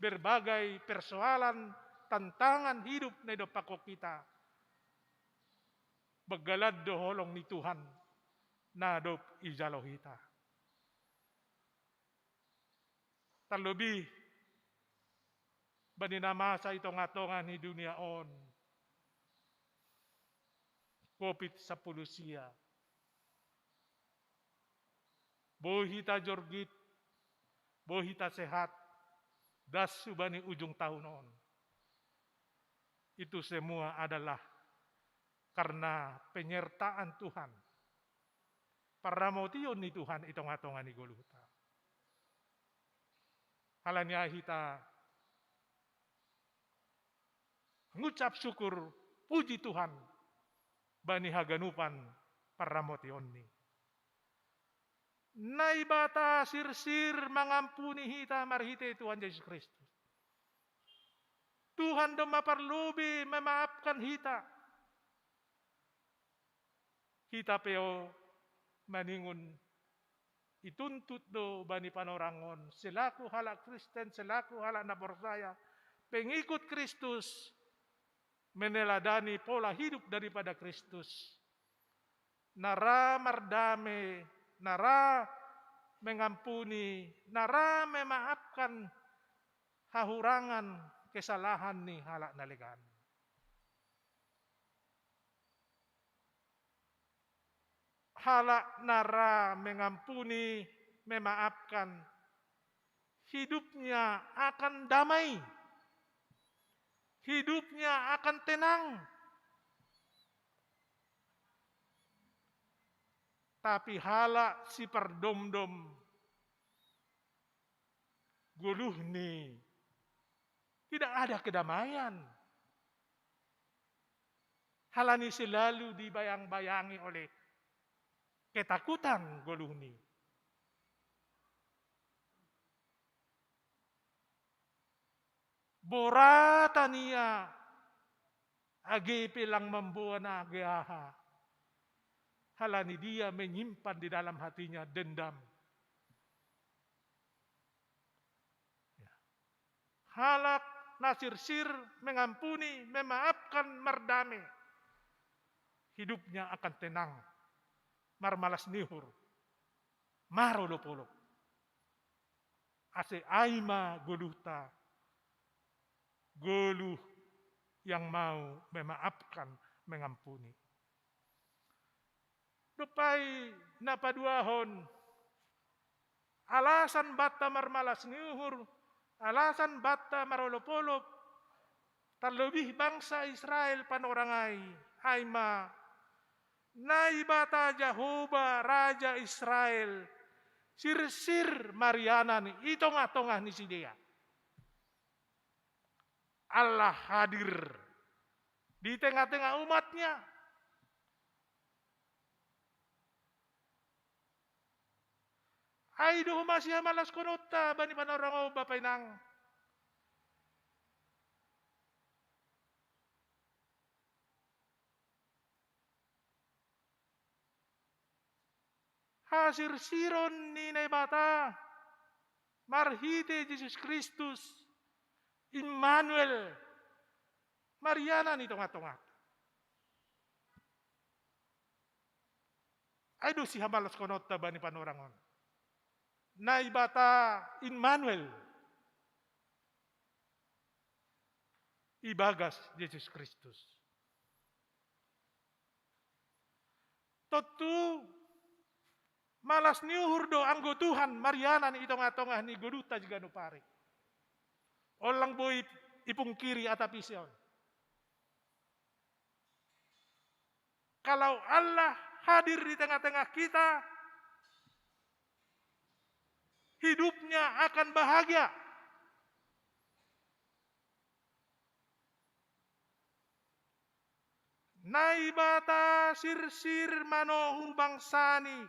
berbagai persoalan, tantangan hidup na idompakkon hita. Banggalan do holong ni Tuhan na dob ijalo hita. Tarlobih bani na masa i tongah-tongah ni dunia on, covid sapuluh sia. Boi hita jorgit, boi hita sehat, das hubani ujung tahun on. Itu semua adalah karena penyertaan Tuhan, parramotion ni Tuhan i tongah-tongah ni goluhta. Halani ai hita mangucap syukur, puji Tuhan, bani haganupan parramotionNi. Naibata sirsir mangampuni hita marhitei Tuhan Jesus Kristus. Tuhan domma parlobei memaafkan hita. Hita pe o maningon ituntut do bani panorang on, selaku halak Kristen, selaku halak na porsaya, pengikut Kristus, meneladani pola hidup daripada Kristus. Na ra mardame, na ra mengampuni, na ra memaafkan hahurangan kesalahan ni halak na legan. Halak na ra mengampuni, memaafkan, hidupnya akan damai, hidupnya akan tenang. Tapi halak sipardomdom, goluhni tidak ada kedamaian. Halani selalu dibayang-bayangi oleh ketakutan goluhni. Boratan ia, age pe lang mamboan age aha. Halani dia menyimpan di dalam hatinya dendam. Ya. Halak na sirsir, mengampuni, memaafkan, mardame. Hidupnya akan tenang, marmalas ni uhur, marolop-olop. Ase ai ma goluhta, goluh yang mau memaafkan, mengampuni. Dob ai na paduahon, alasan banta marmalas ni uhur, alasan banta marolop-olop, terlebih bangsa Israel panorang ai, ai ma Naibata Jahowa, Raja Israel, sirsir marianan i tongah-tongah ni sidea. Allah hadir di tengah-tengah umat-Nya. Ai do homa sihamalaskonotta bani panorang on, bapa inang. Hasirsiron ni Naibata marhite Jesus Kristus, Immanuel, marianan i tongah-tongah. Ai do sihamalaskonotta bani panorang on. Naibata Immanuel ibagas Jesus Kristus. Tontu malas ni uhur do anggo Tuhan marianan i tongah-tongah ni goluhta di ganup ari. On lang boi ipungkiri atap ise on. Kalau Allah hadir di tengah-tengah kita, hidupnya akan bahagia. Naibata sirsir manohu bangsa-Ni,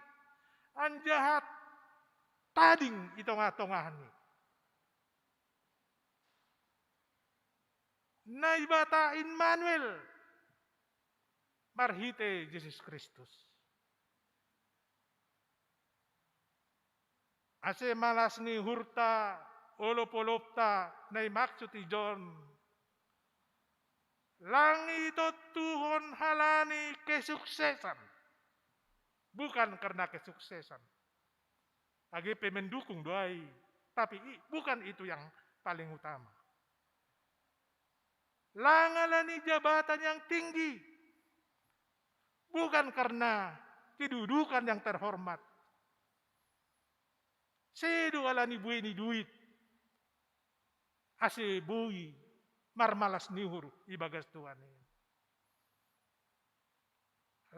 anjaha tading i tongah-tongah-Ni. Naibata Immanuel marhite Jesus Kristus. Ase malas ni uhurta, olop-olopta na imaksud i John, lang itontuhon halani kesuksesan, bukan karena kesuksesan. Age pe mendukung do ai, tapi i-, bukan itu yang paling utama. Lang halani jabatan yang tinggi, bukan karena kedudukan yang terhormat. Sedo halani buei ni duit, ase boi marmalas ni uhur ibagas Tuhan i.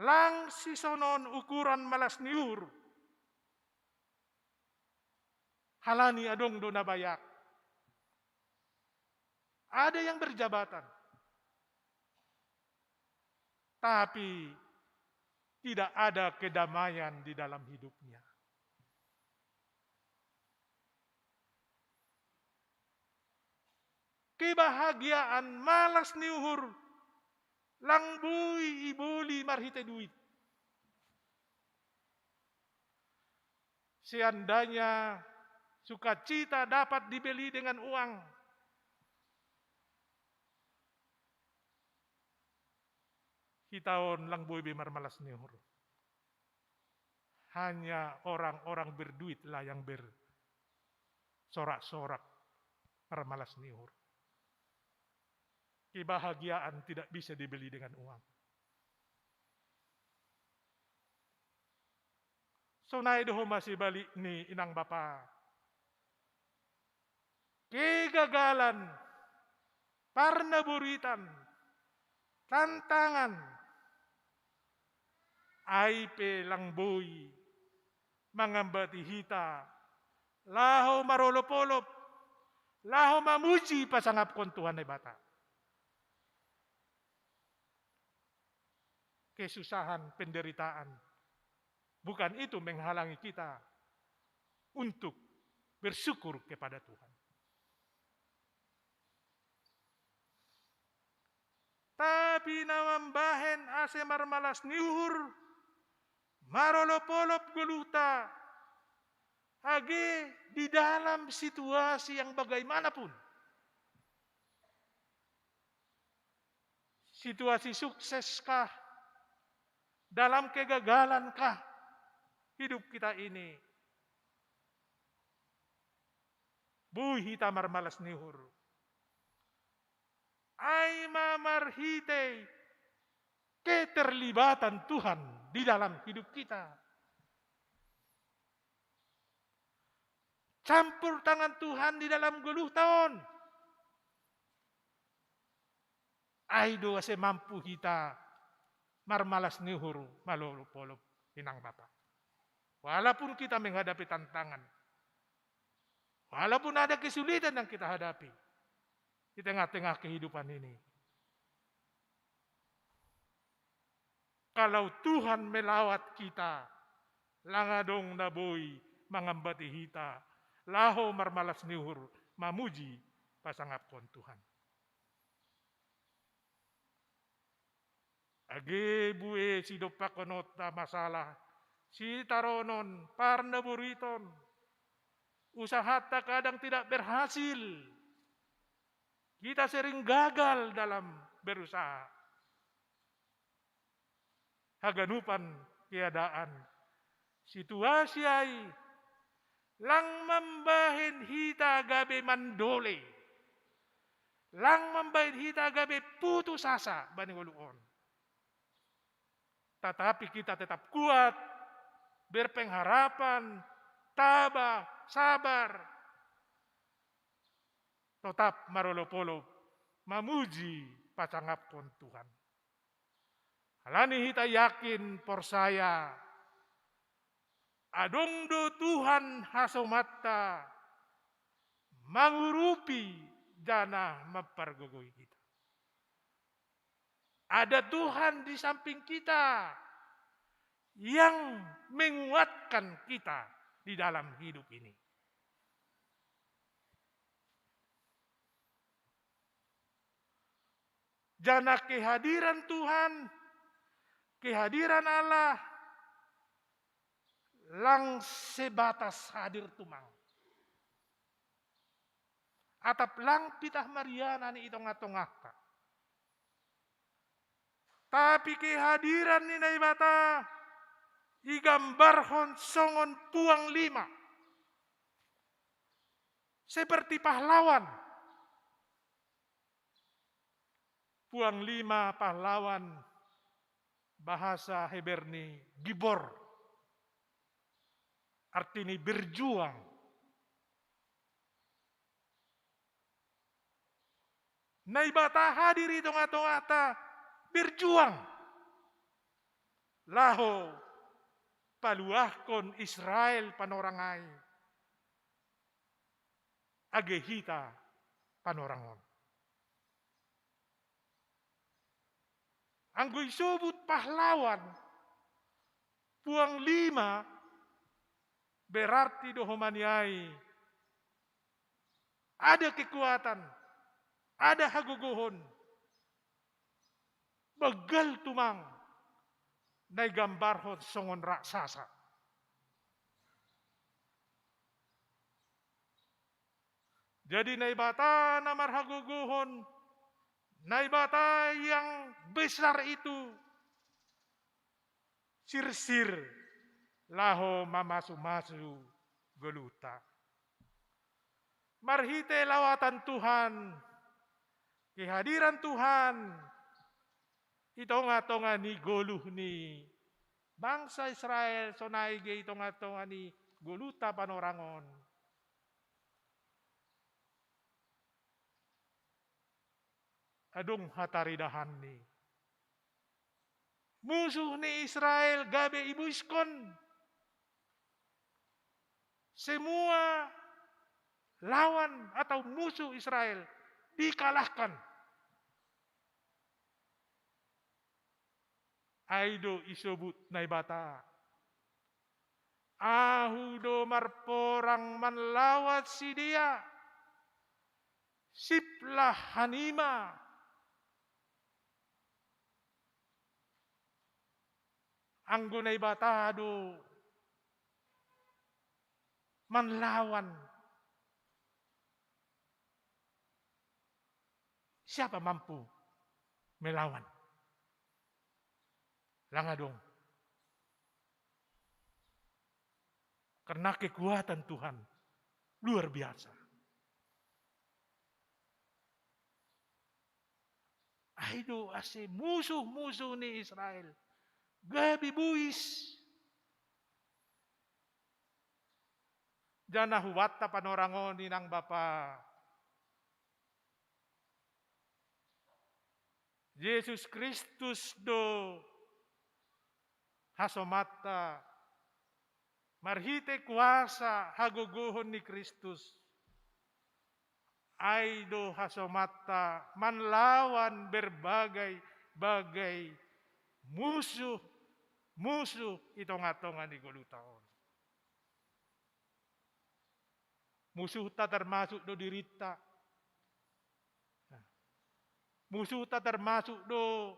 Lang sisonon ukuran malas ni uhur. Halani adong do na bayak. Ada yang berjabatan, tapi tidak ada kedamaian di dalam hidupnya. Kebahagiaan malas ni uhur lang boi iboli marhite duit. Seandainya sukacita dapat dibeli dengan uang, hita on lang boi be marmalas ni uhur. Hanya orang-orang berduitlah yang bersorak-sorak, marmalas ni uhur. Kebahagiaan tidak bisa dibeli dengan uang. Sonai do homa sibalikni, inang bapa. Kegagalan, parnaboritan, tantangan, ai pe lang boi mangambati hita laho marolop-olop, laho mamuji pasangapkon Tuhan Naibata. Kesusahan, penderitaan, bukan itu menghalangi kita untuk bersyukur kepada Tuhan. Tapi na mambahen ase marmalas ni uhur, marolop-olop goluhta, age di dalam situasi yang bagaimanapun. Situasi sukses kah? Dalam kegagalan kah hidup kita ini? Boi hita marmalas ni uhur. Ai ma marhitei keterlibatan Tuhan di dalam hidup kita. Campur tangan Tuhan di dalam goluhta on. Ai do ase mampu hita marmalas ni uhur, marolop-olop, inang bapa. Walaupun kita menghadapi tantangan, walaupun ada kesulitan yang kita hadapi di tengah-tengah kehidupan ini, kalau Tuhan melawat kita, lang adong na boi mangambati hita laho marmalas ni uhur, mamuji, pasangapkon Tuhan. Age bue sidompakononta masalah, sitaronon, parnaboriton, usahanta kadang tidak berhasil, kita sering gagal dalam berusaha. Haganupan keadaan, situasi ai lang mambahen hita gabe mandole, lang mambahen hita gabe putus asa bani ngolu on. Tatapi kita tetap kuat, berpengharapan, tabah, sabar, tetap marolop-olop, mamuji, pasangapkon Tuhan. Halani hita yakin, porsaya, adong do Tuhan hasomanta mangurupi janah mampargogoi hita. Ada Tuhan di samping kita yang menguatkan kita di dalam hidup ini. Janah kehadiran Tuhan, kehadiran Allah, lang sebatas hadir tumang. Atap lang pitah marianan i tongah-tongahta. Tapi kehadiran ni Naibata igambarhon songon puang lima. Seperti pahlawan. Puang lima, pahlawan, bahasa Heber ni gibor. Artini berjuang. Naibata hadir i tongah-tongahta, berjuang. Laho paluahkon Israel panorang ai. Age hita panorang on. Anggo isobut pahlawan, puang lima, berarti do homa ni ai ada kekuatan, ada hagogohon, begal tumang, na igambarhon songon raksasa. Jadi Naibata na marhagogohon, Naibata yang besar itu, sirsir laho mamasu-masu goluhta. Marhite lawatan Tuhan, kehadiran Tuhan i tongah-tongah ni goluh ni bangsa Israel, sonai ge i tongah-tongah ni goluhta panorang on, adong hataridahanni. Musuh ni Israel gabe iboiskon. Semua lawan atau musuh Israel dikalahkan. Ai do isobut Naibata, "Ahu do marporang manlawat sidea, siplah hanima." Anggo Naibata do manlawan, siapa mampu melawan? Lang adong. Karena kekuatan Tuhan luar biasa. Ai do ase musuh-musuh ni Israel gabe buis. Janah hubatta panorang on, inang bapa, Jesus Kristus do hasomanta marhitei kuasa hagogohon ni Kristus. Ai do hasomanta manlawan berbagai-bagai musuh-musuh i tongah-tongah ni goluhta on. Musuhta termasuk do dirinta. Nah, musuhta termasuk do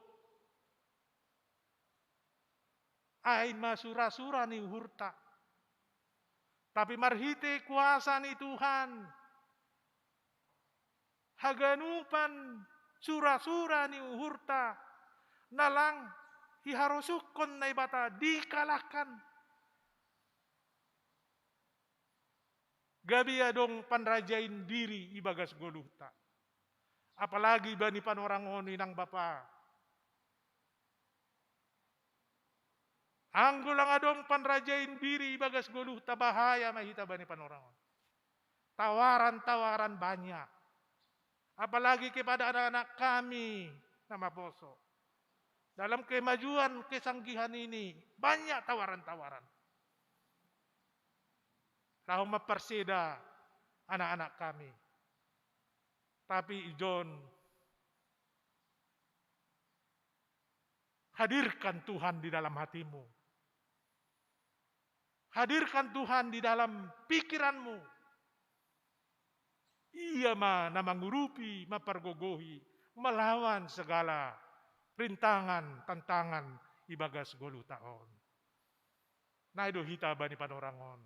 ai ma sura-sura ni uhurta. Tapi marhitei kuasa ni Tuhan, haganupan sura-sura ni uhurta na lang iharosuhkon Naibata dikalahkan. Gabe adong panrajaon diri ibagas goluhta. Apalagi bani panorang on, inang bapa. Anggo lang adong panrajaon diri ibagas goluhta, bahaya ma hita bani panorang on. Tawaran-tawaran banyak. Apalagi kepada anak-anak kami na maposo. Dalam kemajuan kesanggihan ini, banyak tawaran-tawaran. Laho mamparseda anak-anak kami. Tapi ijon, hadirkan Tuhan di dalam hatimu. Hadirkan Tuhan di dalam pikiranmu. Ia ma na mangurupi, mampargogohi, malawan segala rintangan, tantangan ibagas goluhta on. Nai do hita bani panorang on.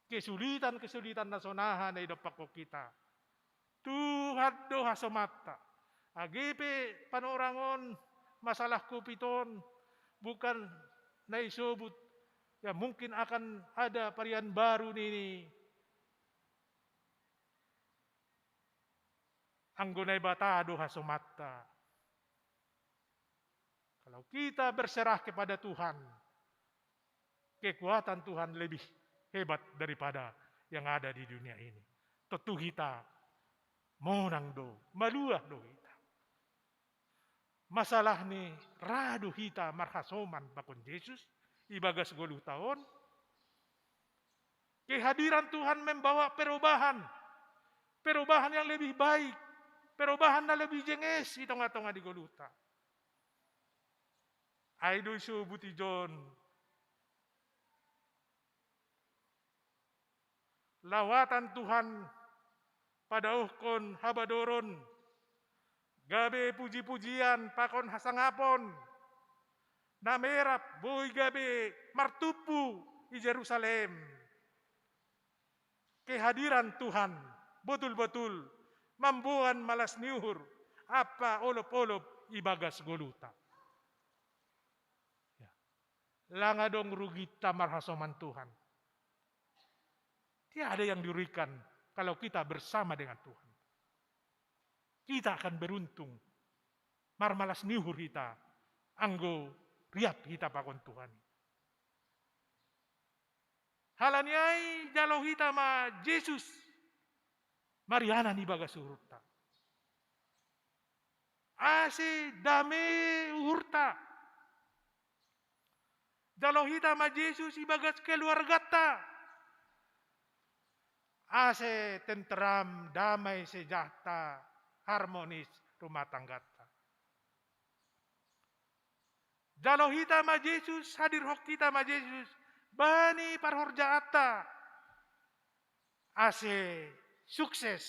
Kesulitan-kesulitan na sonaha na idompakkon hita, Tuhan do hasomanta. Age pe panorang on, masalah covid on, bukan na isobut, ya, mungkin akan ada varian baru nini. Anggo Naibata do hasomanta. Kalau kita berserah kepada Tuhan, kekuatan Tuhan lebih hebat daripada yang ada di dunia ini. Tontu hita monang do, maluah do hita. Masalah ni ra do hita marhasoman pakon Jesus ibagas goluhta on. Kehadiran Tuhan membawa perubahan, perubahan yang lebih baik, perubahan na lebih jenges i tongah-tongah ni goluhta. Ai do isobut ijon, lawatan Tuhan padaohkon habadoron, gabe puji-pujian pakon hasangapon, na merap boi gabe martumpu i Jerusalem. Kehadiran Tuhan botul-botul mamboan malas ni uhur ampa olop-olop ibagas goluhta. Ya. Lang adong ruginta marhasoman Tuhan. Tiada yang dirugikan kalau kita bersama dengan Tuhan. Kita akan beruntung. Marmalas ni uhur hita anggo riap hita pakon Tuhan. Halani ai jalo hita ma Jesus marianan ibagas uhurta. Ase dame uhurta. Jalo hita ma Jesus ibagas keluarganta. Ase tenteram, damai, sejahtera, harmonis rumah tangganta. Jalo hita ma Jesus, hadirhon hita ma Jesus bani parhorjaanta. Ase sukses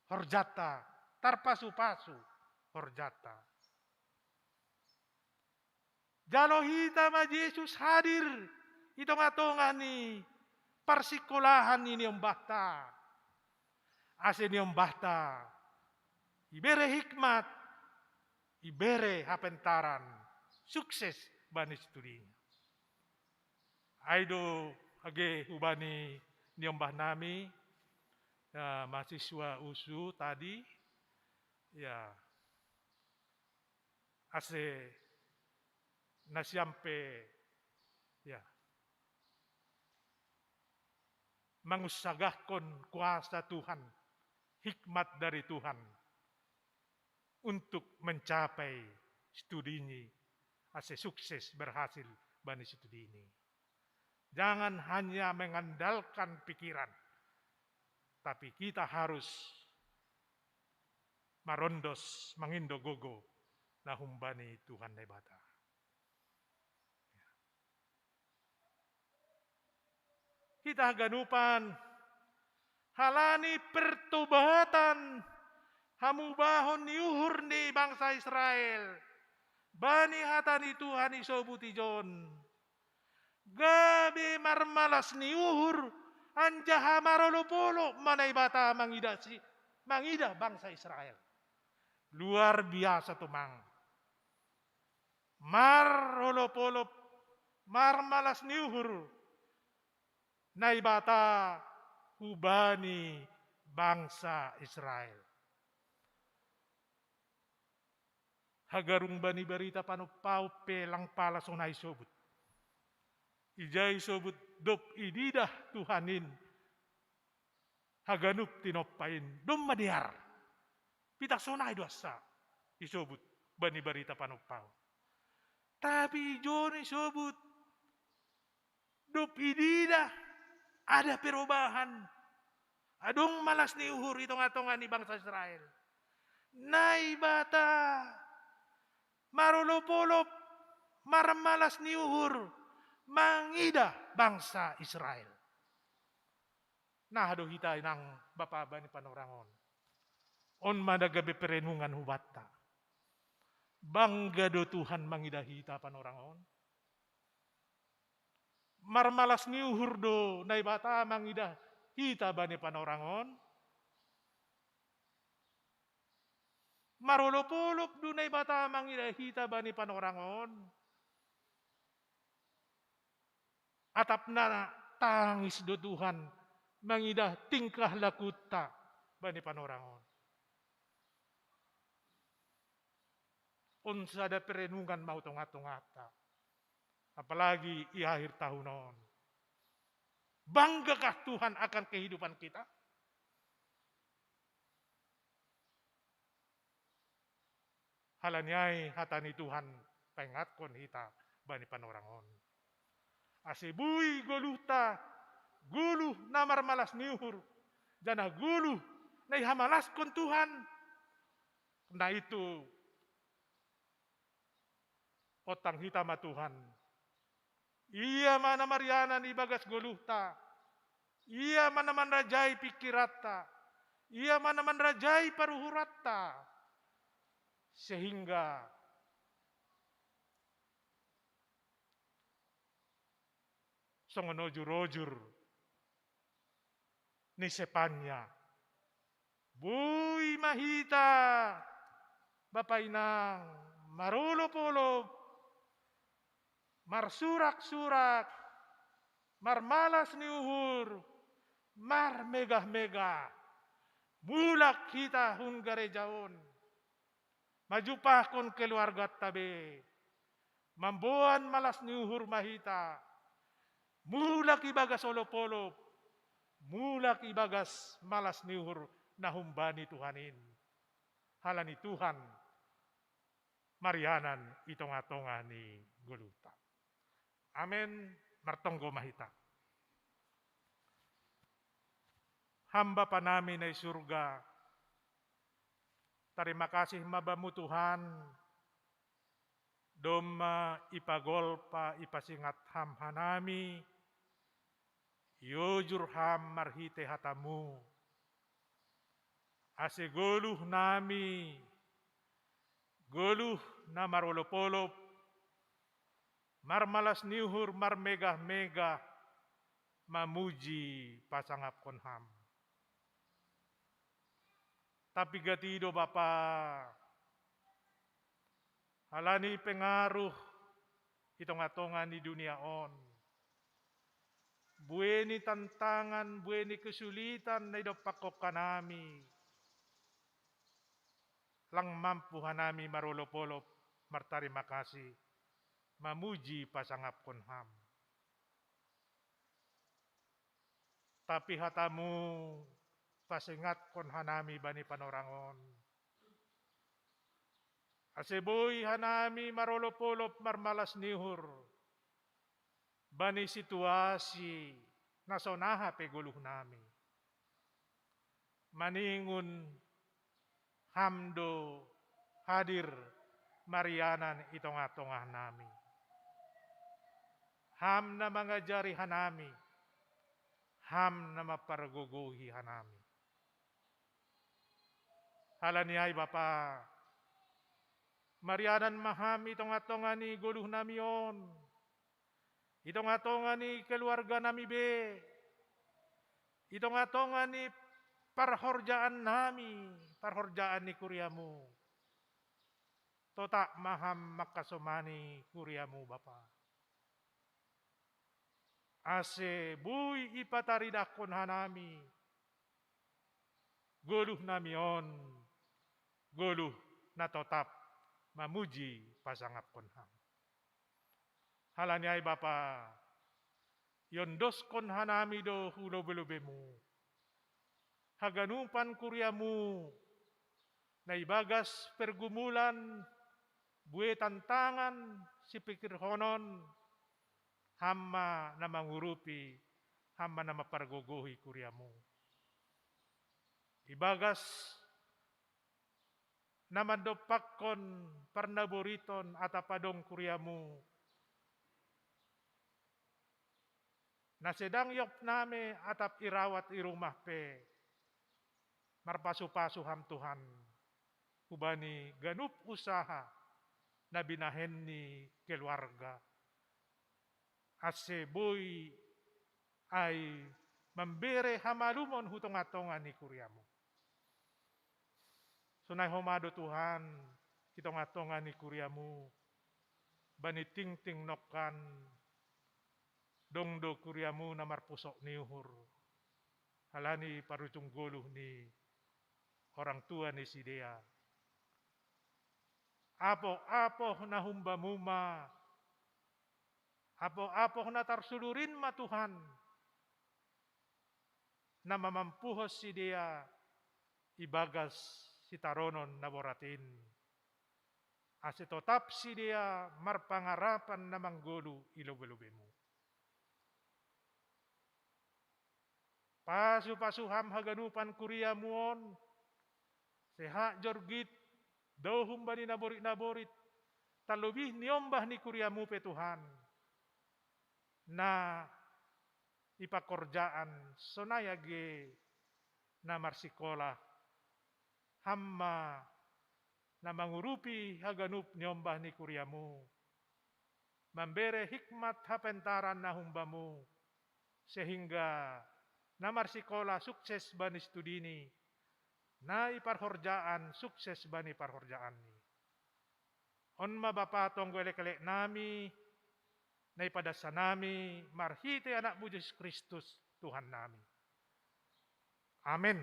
horjanta, tarpasu-pasu horjanta. Jalo hita ma Jesus hadir i tonga-tonga ni parsikolahan ni niombahta. Ase niombahta ibere hikmat, ibere hapentaran, sukses bani situdina. Ai do age hubani niombah nami, ya, mahasiswa usu tadi, ya, ase nasiam pe, ya, mangunsagahkon kuasa Tuhan, hikmat dari Tuhan untuk mencapai studi ini, ase sukses berhasil bani studi ini. Jangan hanya mengandalkan pikiran, tapi kita harus marondos mangindo gogo na humbani Tuhan Naibata. Hita haganupan, halani pertobatan hamubahon ni uhur ni bangsa Israel bani hata ni Tuhan isobut ijon, gabe marmalas ni uhur, anjaha marolop-olop ma Naibata mangidah si, mangidah bangsa Israel. Luar biasa tumang. Marolop-olop, marmalas ni uhur Naibata hubani bangsa Israel. Hagarung bani barita panumpau pe lang pala sonai sobut. Ija isobut dob ididah Tuhan in haganup tinompa in, domma dear. Pitah sonai do asa isobut bani barita panumpau. Tapi ijon isobut, dob ididah ada perubahan. Adong malas ni uhur i tonga-tonga ni bangsa Israel. Naibata marolop-olop, marmalas ni uhur mangidah bangsa Israel. Nah do hita inang bapa bani panorang on. On ma na gabe perenungan hubanta. Bangga do Tuhan mangidah hita panorang on. Marmalas ni uhur do Naibata mangidah hita bani panorang on. Marolop-olop do Naibata mangidah hita bani panorang on. Atap na tangis do Tuhan mangidah tingkah lakuta bani panorang on. On sada perenungan ma hu tonga-tongata. Apalagi i akhir tahun on. Banggakah Tuhan akan kehidupan kita? Halani ai hata ni Tuhan paingatkon hita bani panorang on. Ase bui goluhta, goluh na marmalas ni uhur, janah goluh na ihamalaskon Tuhan. Na itu ontang hita ma Tuhan. Ia ma na marianan ibagas goluhta, ia ma na manrajai pingkiranta, ia ma na manrajai paruhuranta, sehingga songon ojur-ojur ni sepannya. Boi ma hita, bapa inang, marolop-olop, marsurak-surak, marmalas ni uhur, marmegah-megah. Mulak hita hun gareja on. Manjumpahkon keluarganta be. Mamboan malas ni uhur ma hita. Mulak ibagas olop-olop. Mulak ibagas malas ni uhur na humbani Tuhan in. Halani Tuhan marianan i tonga-tonga ni goluhta. Amen. Martonggo ma hita. Ham Bapa nami na i surga, tarima kasih ma Bamu Tuhan, domma ipagolpa ipasingat Ham hanami, iojur Ham marhite hataMu. Ase goluh nami, goluh na marolop-olop, marmalas ni uhur, marmegah-megah, mamuji pasangapkon Ham. Tapi gati do Bapa, halani pengaruh i tonga-tonga ni dunia on, buei ni tantangan, buei ni kesulitan na idompakkon hanami, lang mampu hanami marolop-olop martarima kasih, mamuji pasangapkon Ham. Tapi hatamu pasingatkon hanami bani panorang on, ase boi hanami marolop-olop marmalas ni uhur bani situasi na songon aha pe goluhnami. Maningon Ham do hadir marianan i tonga-tonga nami. Ham na mangajari hanami, Ham na mampargogohi hanami. Halani ai Bapa, marianan ma Ham i tonga-tonga ni goluhnami on, i tonga-tonga ni keluarganami be, i tonga-tonga ni parhorjaannami, parhorjaan ni kuriamu. Totap ma Ham mangkasomani kuriamu Bapa, ase boi ipataridahkon hanami goluhnami on, goluh na totap mamuji pasangapkon Ham. Halani ai Bapa, iondoskon hanami do hu lobe-lobemu haganupan kuriamu, na ibagas pergumulan, buei tantangan sipikirhonon, Ham ma na mangurupi, Ham ma na mampargogohi kuriamu. Ibagas na mandompakkon parnaboriton atap adong kuriamu, na sedang iopnami atap irawat i rumah pe, marpasu-pasu Ham Tuhan, hubani ganup usaha na binahen ni keluarga, ase boi ai mambere hamalumon hu tonga-tonga ni kuriamu. Sonai homa do Tuhan, i tonga-tonga ni kuriamu, bani tingting nongkan, dong do kuriamu na marpusok ni uhur, halani parujung goluh ni orang tua ni sidea. Apoh-apoh na humbamu ma, apoh-apoh na tarsulurin ma Tuhan, na mamampuhon sidea ibagas sitaronon na borat in, ase totap sidea marpangarapan na manggoluh i lobe-lobemu. Pasu-pasu Ham haganupan kuriamu on, sehat jorgit, dao humbani naborit-naborit, tarlobih niombah ni kuriamu pe Tuhan, na i pakorjaan sonai age na marsikola, Ham ma na mangurupi haganup niombah ni kuriamu, mambere hikmat hapentaran na humbamu, sehingga na marsikola sukses bani studini, na i parhorjaan sukses bani parhorjaanni. On ma Bapa tonggo elek-eleknami, na ipadas hanami marhite Anakmu Jesus Kristus Tuhannami. Amen.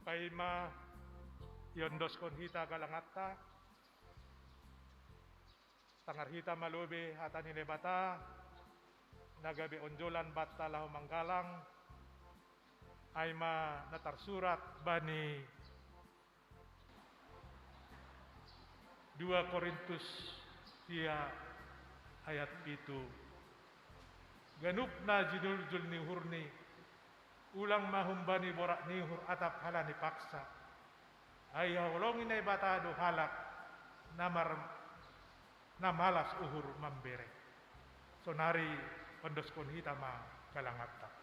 Paima iondoskon hita galanganta, tangar hita ma lobe hata ni Naibata, na gabe onjolan banta laho manggalang, ai ma na tarsurat bani dua Korintus sia ayat pitu. Ganupna jinuljul ni uhurni, ulang ma humbani borat ni uhur atap halani paksa. Ai haholongi Naibata do halak na mar-, na malas uhur mambere. Sonari ondoskon hita ma galanganta.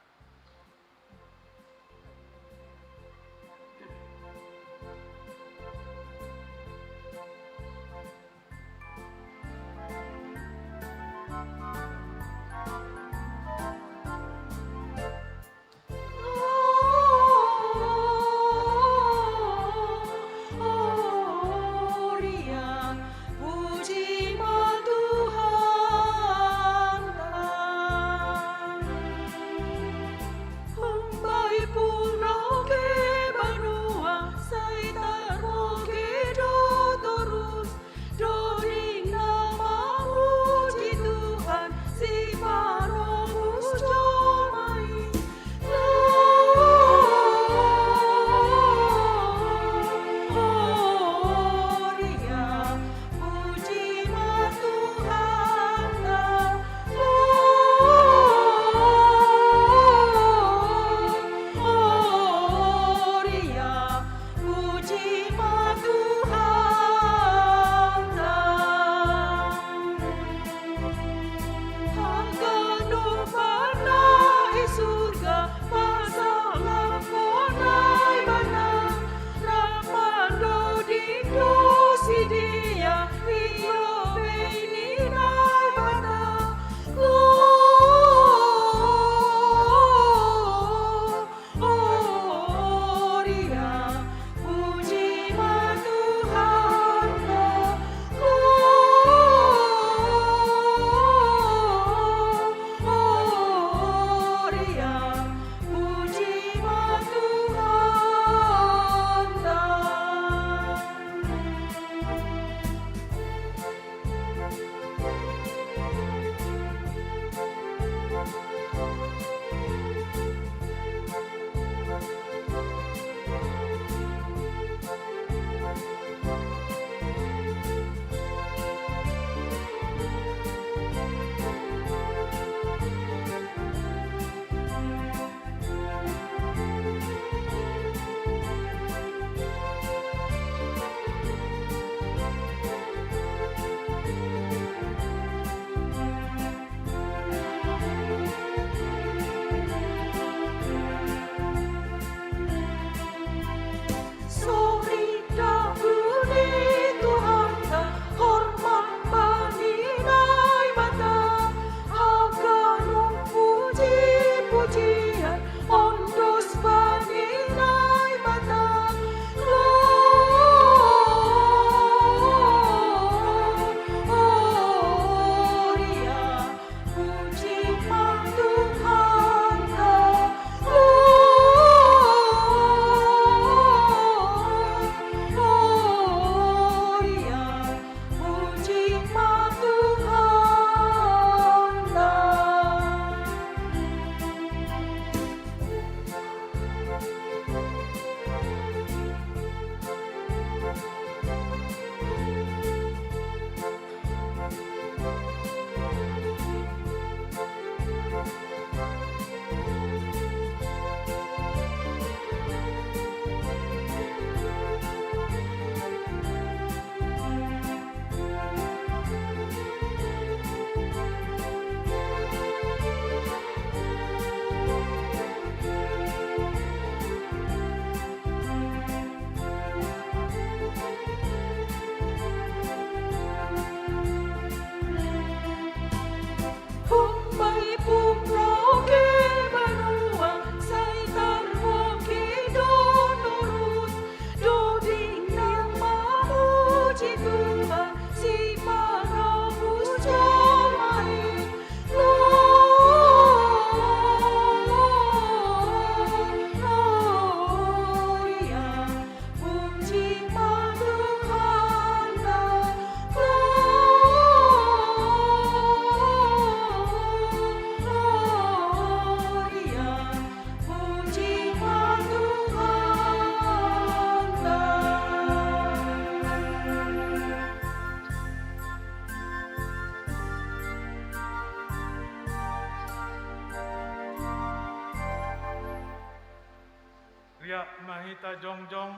Hita jongjong,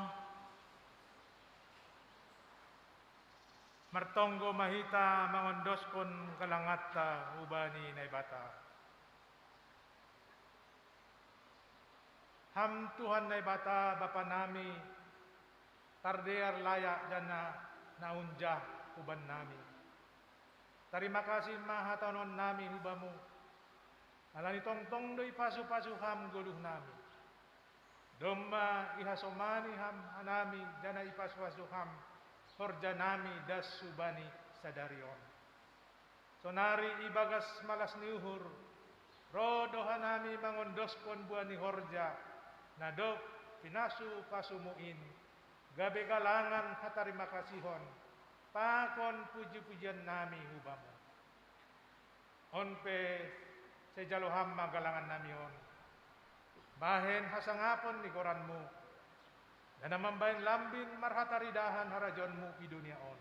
martonggo ma hita mangondoskon galangatta hubani Naibata. Ham Tuhan Naibata Bapa nami, tardear layak jana na unjah huban nami. Tarima kasih ma hataonon nami hubamu, alani tongtong do ipasu-pasu ham goluh nami. Domma ihasomani ham hanami jana ipasu-pasu ham horja nami das hubani sadari on. Sonari ibagas malas ni uhur, ro do hanami mangondoskon buah ni horja, na dob pinasu-pasumu in, gabe galangan hatarima kasihon, pakon puji-pujian nami hubamu. On pe, sai jalo ham ma galangan nami on, bahen hasangapon ni goranmu, dan mambahen lambin marhataridahan harajaonmu i dunia on.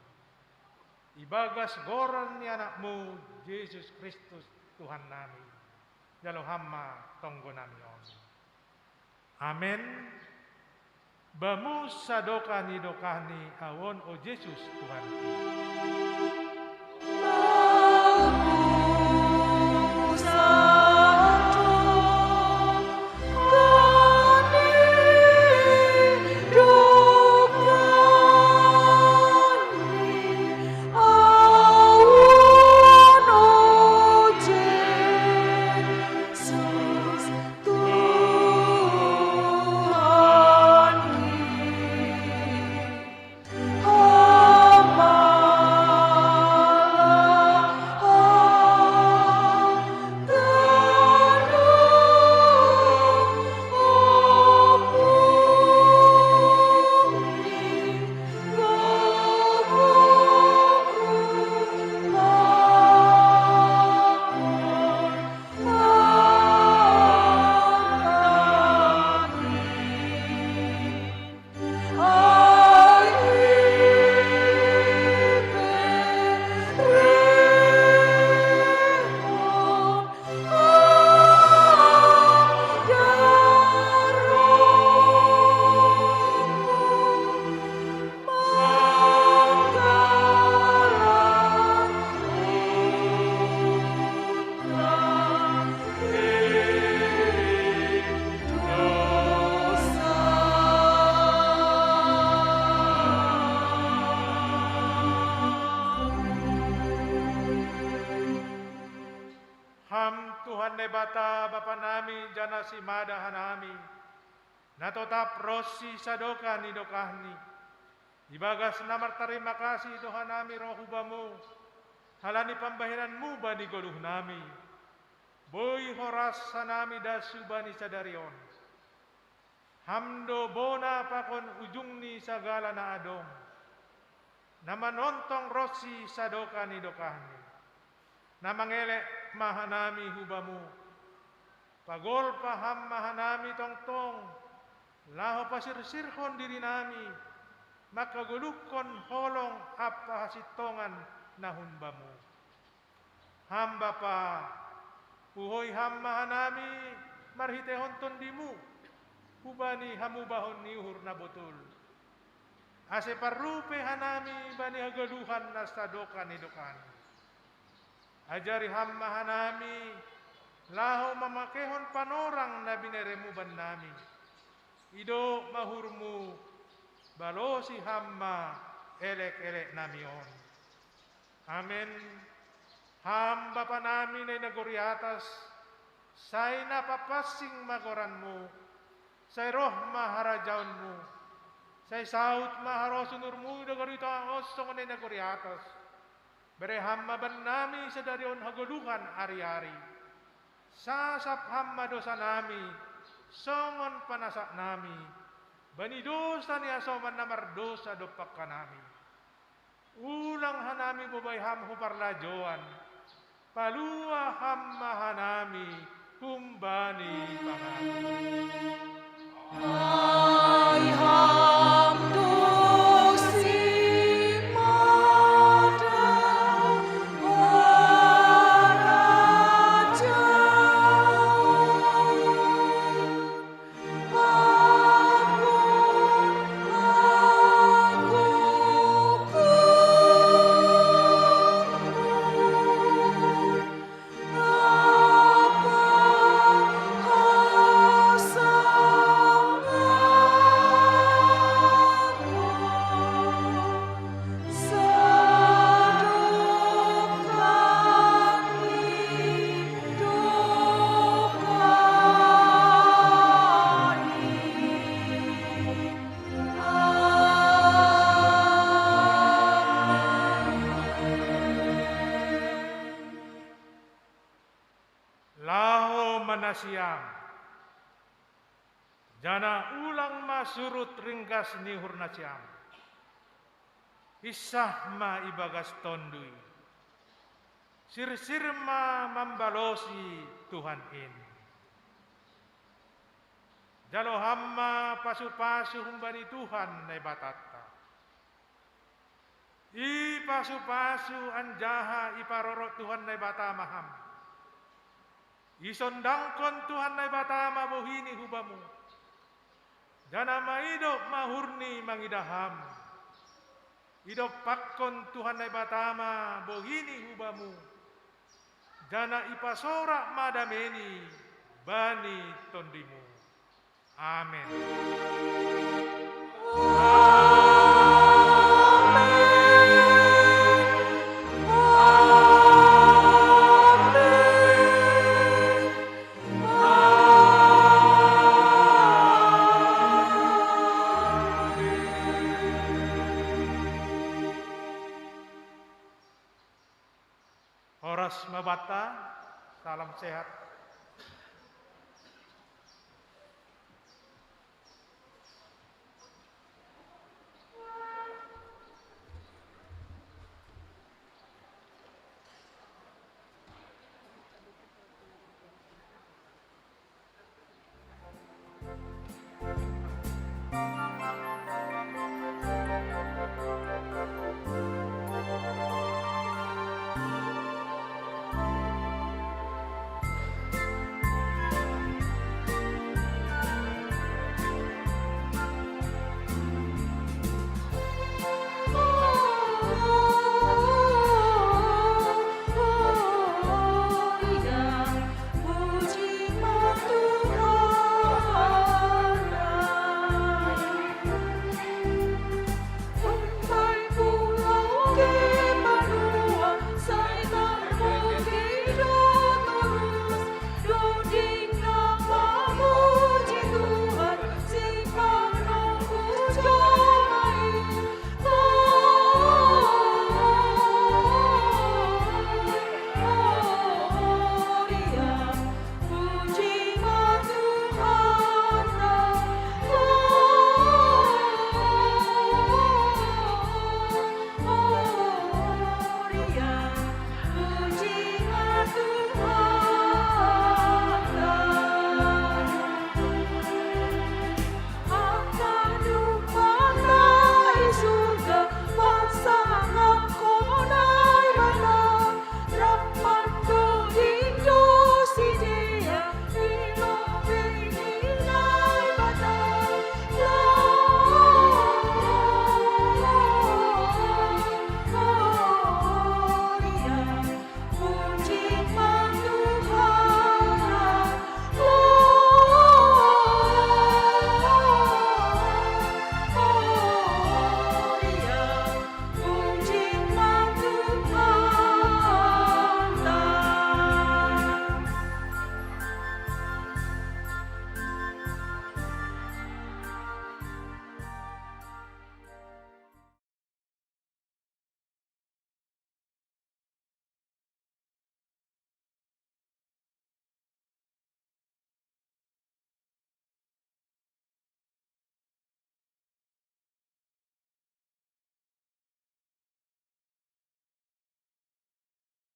Ibagas goran ni anakmu, Jesus Kristus, Tuhan nami, jalo ham ma tonggo nami on. Amen. Bamu sadokah ni dokahni ahu on, o Jesus, Tuhan. Ham Tuhan Naibata Bapa nami, jana simada hanami, na totap ronsi sadokah ni dokahni, ibagas na martarima kasih do hanami ro hubamu, halani pambahenanmu bani goluh nami, boi horas hanami das hubani sadari on. Ham do bona pakon ujung ni sagala na adong, na manontong ronsi sadokah ni dokahni, na mangelek ma hanami hubamu. Pagolpa ham ma hanami tongtong, laho pasirsirhon dirinami, manghagoluhkon holong ampa hasintongan na hun bamu. Ham Bapa, puhoi ham ma hanami marhiteihon Tondimu, hubani hamubahon ni uhur na botul, ase parrupe hanami bani hagoluhan na sadokah ni dokahni. Ajari ham ma hanami laho mamakeihon panorang na bineremu bannami. Idok ma uhurmu, balosi ham ma elek-elek nami on. Amen. Ham Bapa nami na i nagori atas, sai na papansing ma goranmu, sai roh ma harajaonmu, sai saut ma harosuhonmu i nagori tonga on songon na i nagori atas. Bere ham ma bannami sadari on hagoluhan ari-ari. Sasap ham ma dosanami, songon panasaknami, bani dosa ni hasoman na mardosa dompak hanami. Ulang hanami bobai ham hu parlajouan, palua ham ma hanami humbani pangago. Ai ham do simada harajaon, manasiam, janah ulang ma surut ringgas ni uhur nasiam. Insah ma ibagas Tonduy. Sirsir ma mambalosi Tuhan in. Jalo ham ma pasu-pasu humbani Tuhan Naibatanta. Ipasu-pasu anjaha iparorot Tuhan Naibata ma ham. Isondangkon Tuhan Naibata ma bohini hubamu. Janah maidop ma uhurni mangidah ham. Idompakkon Tuhan Naibata ma bohini hubamu. Janah ipasorak ma dameni bani tondimu. Amen. Horas ma banta, salam sehat.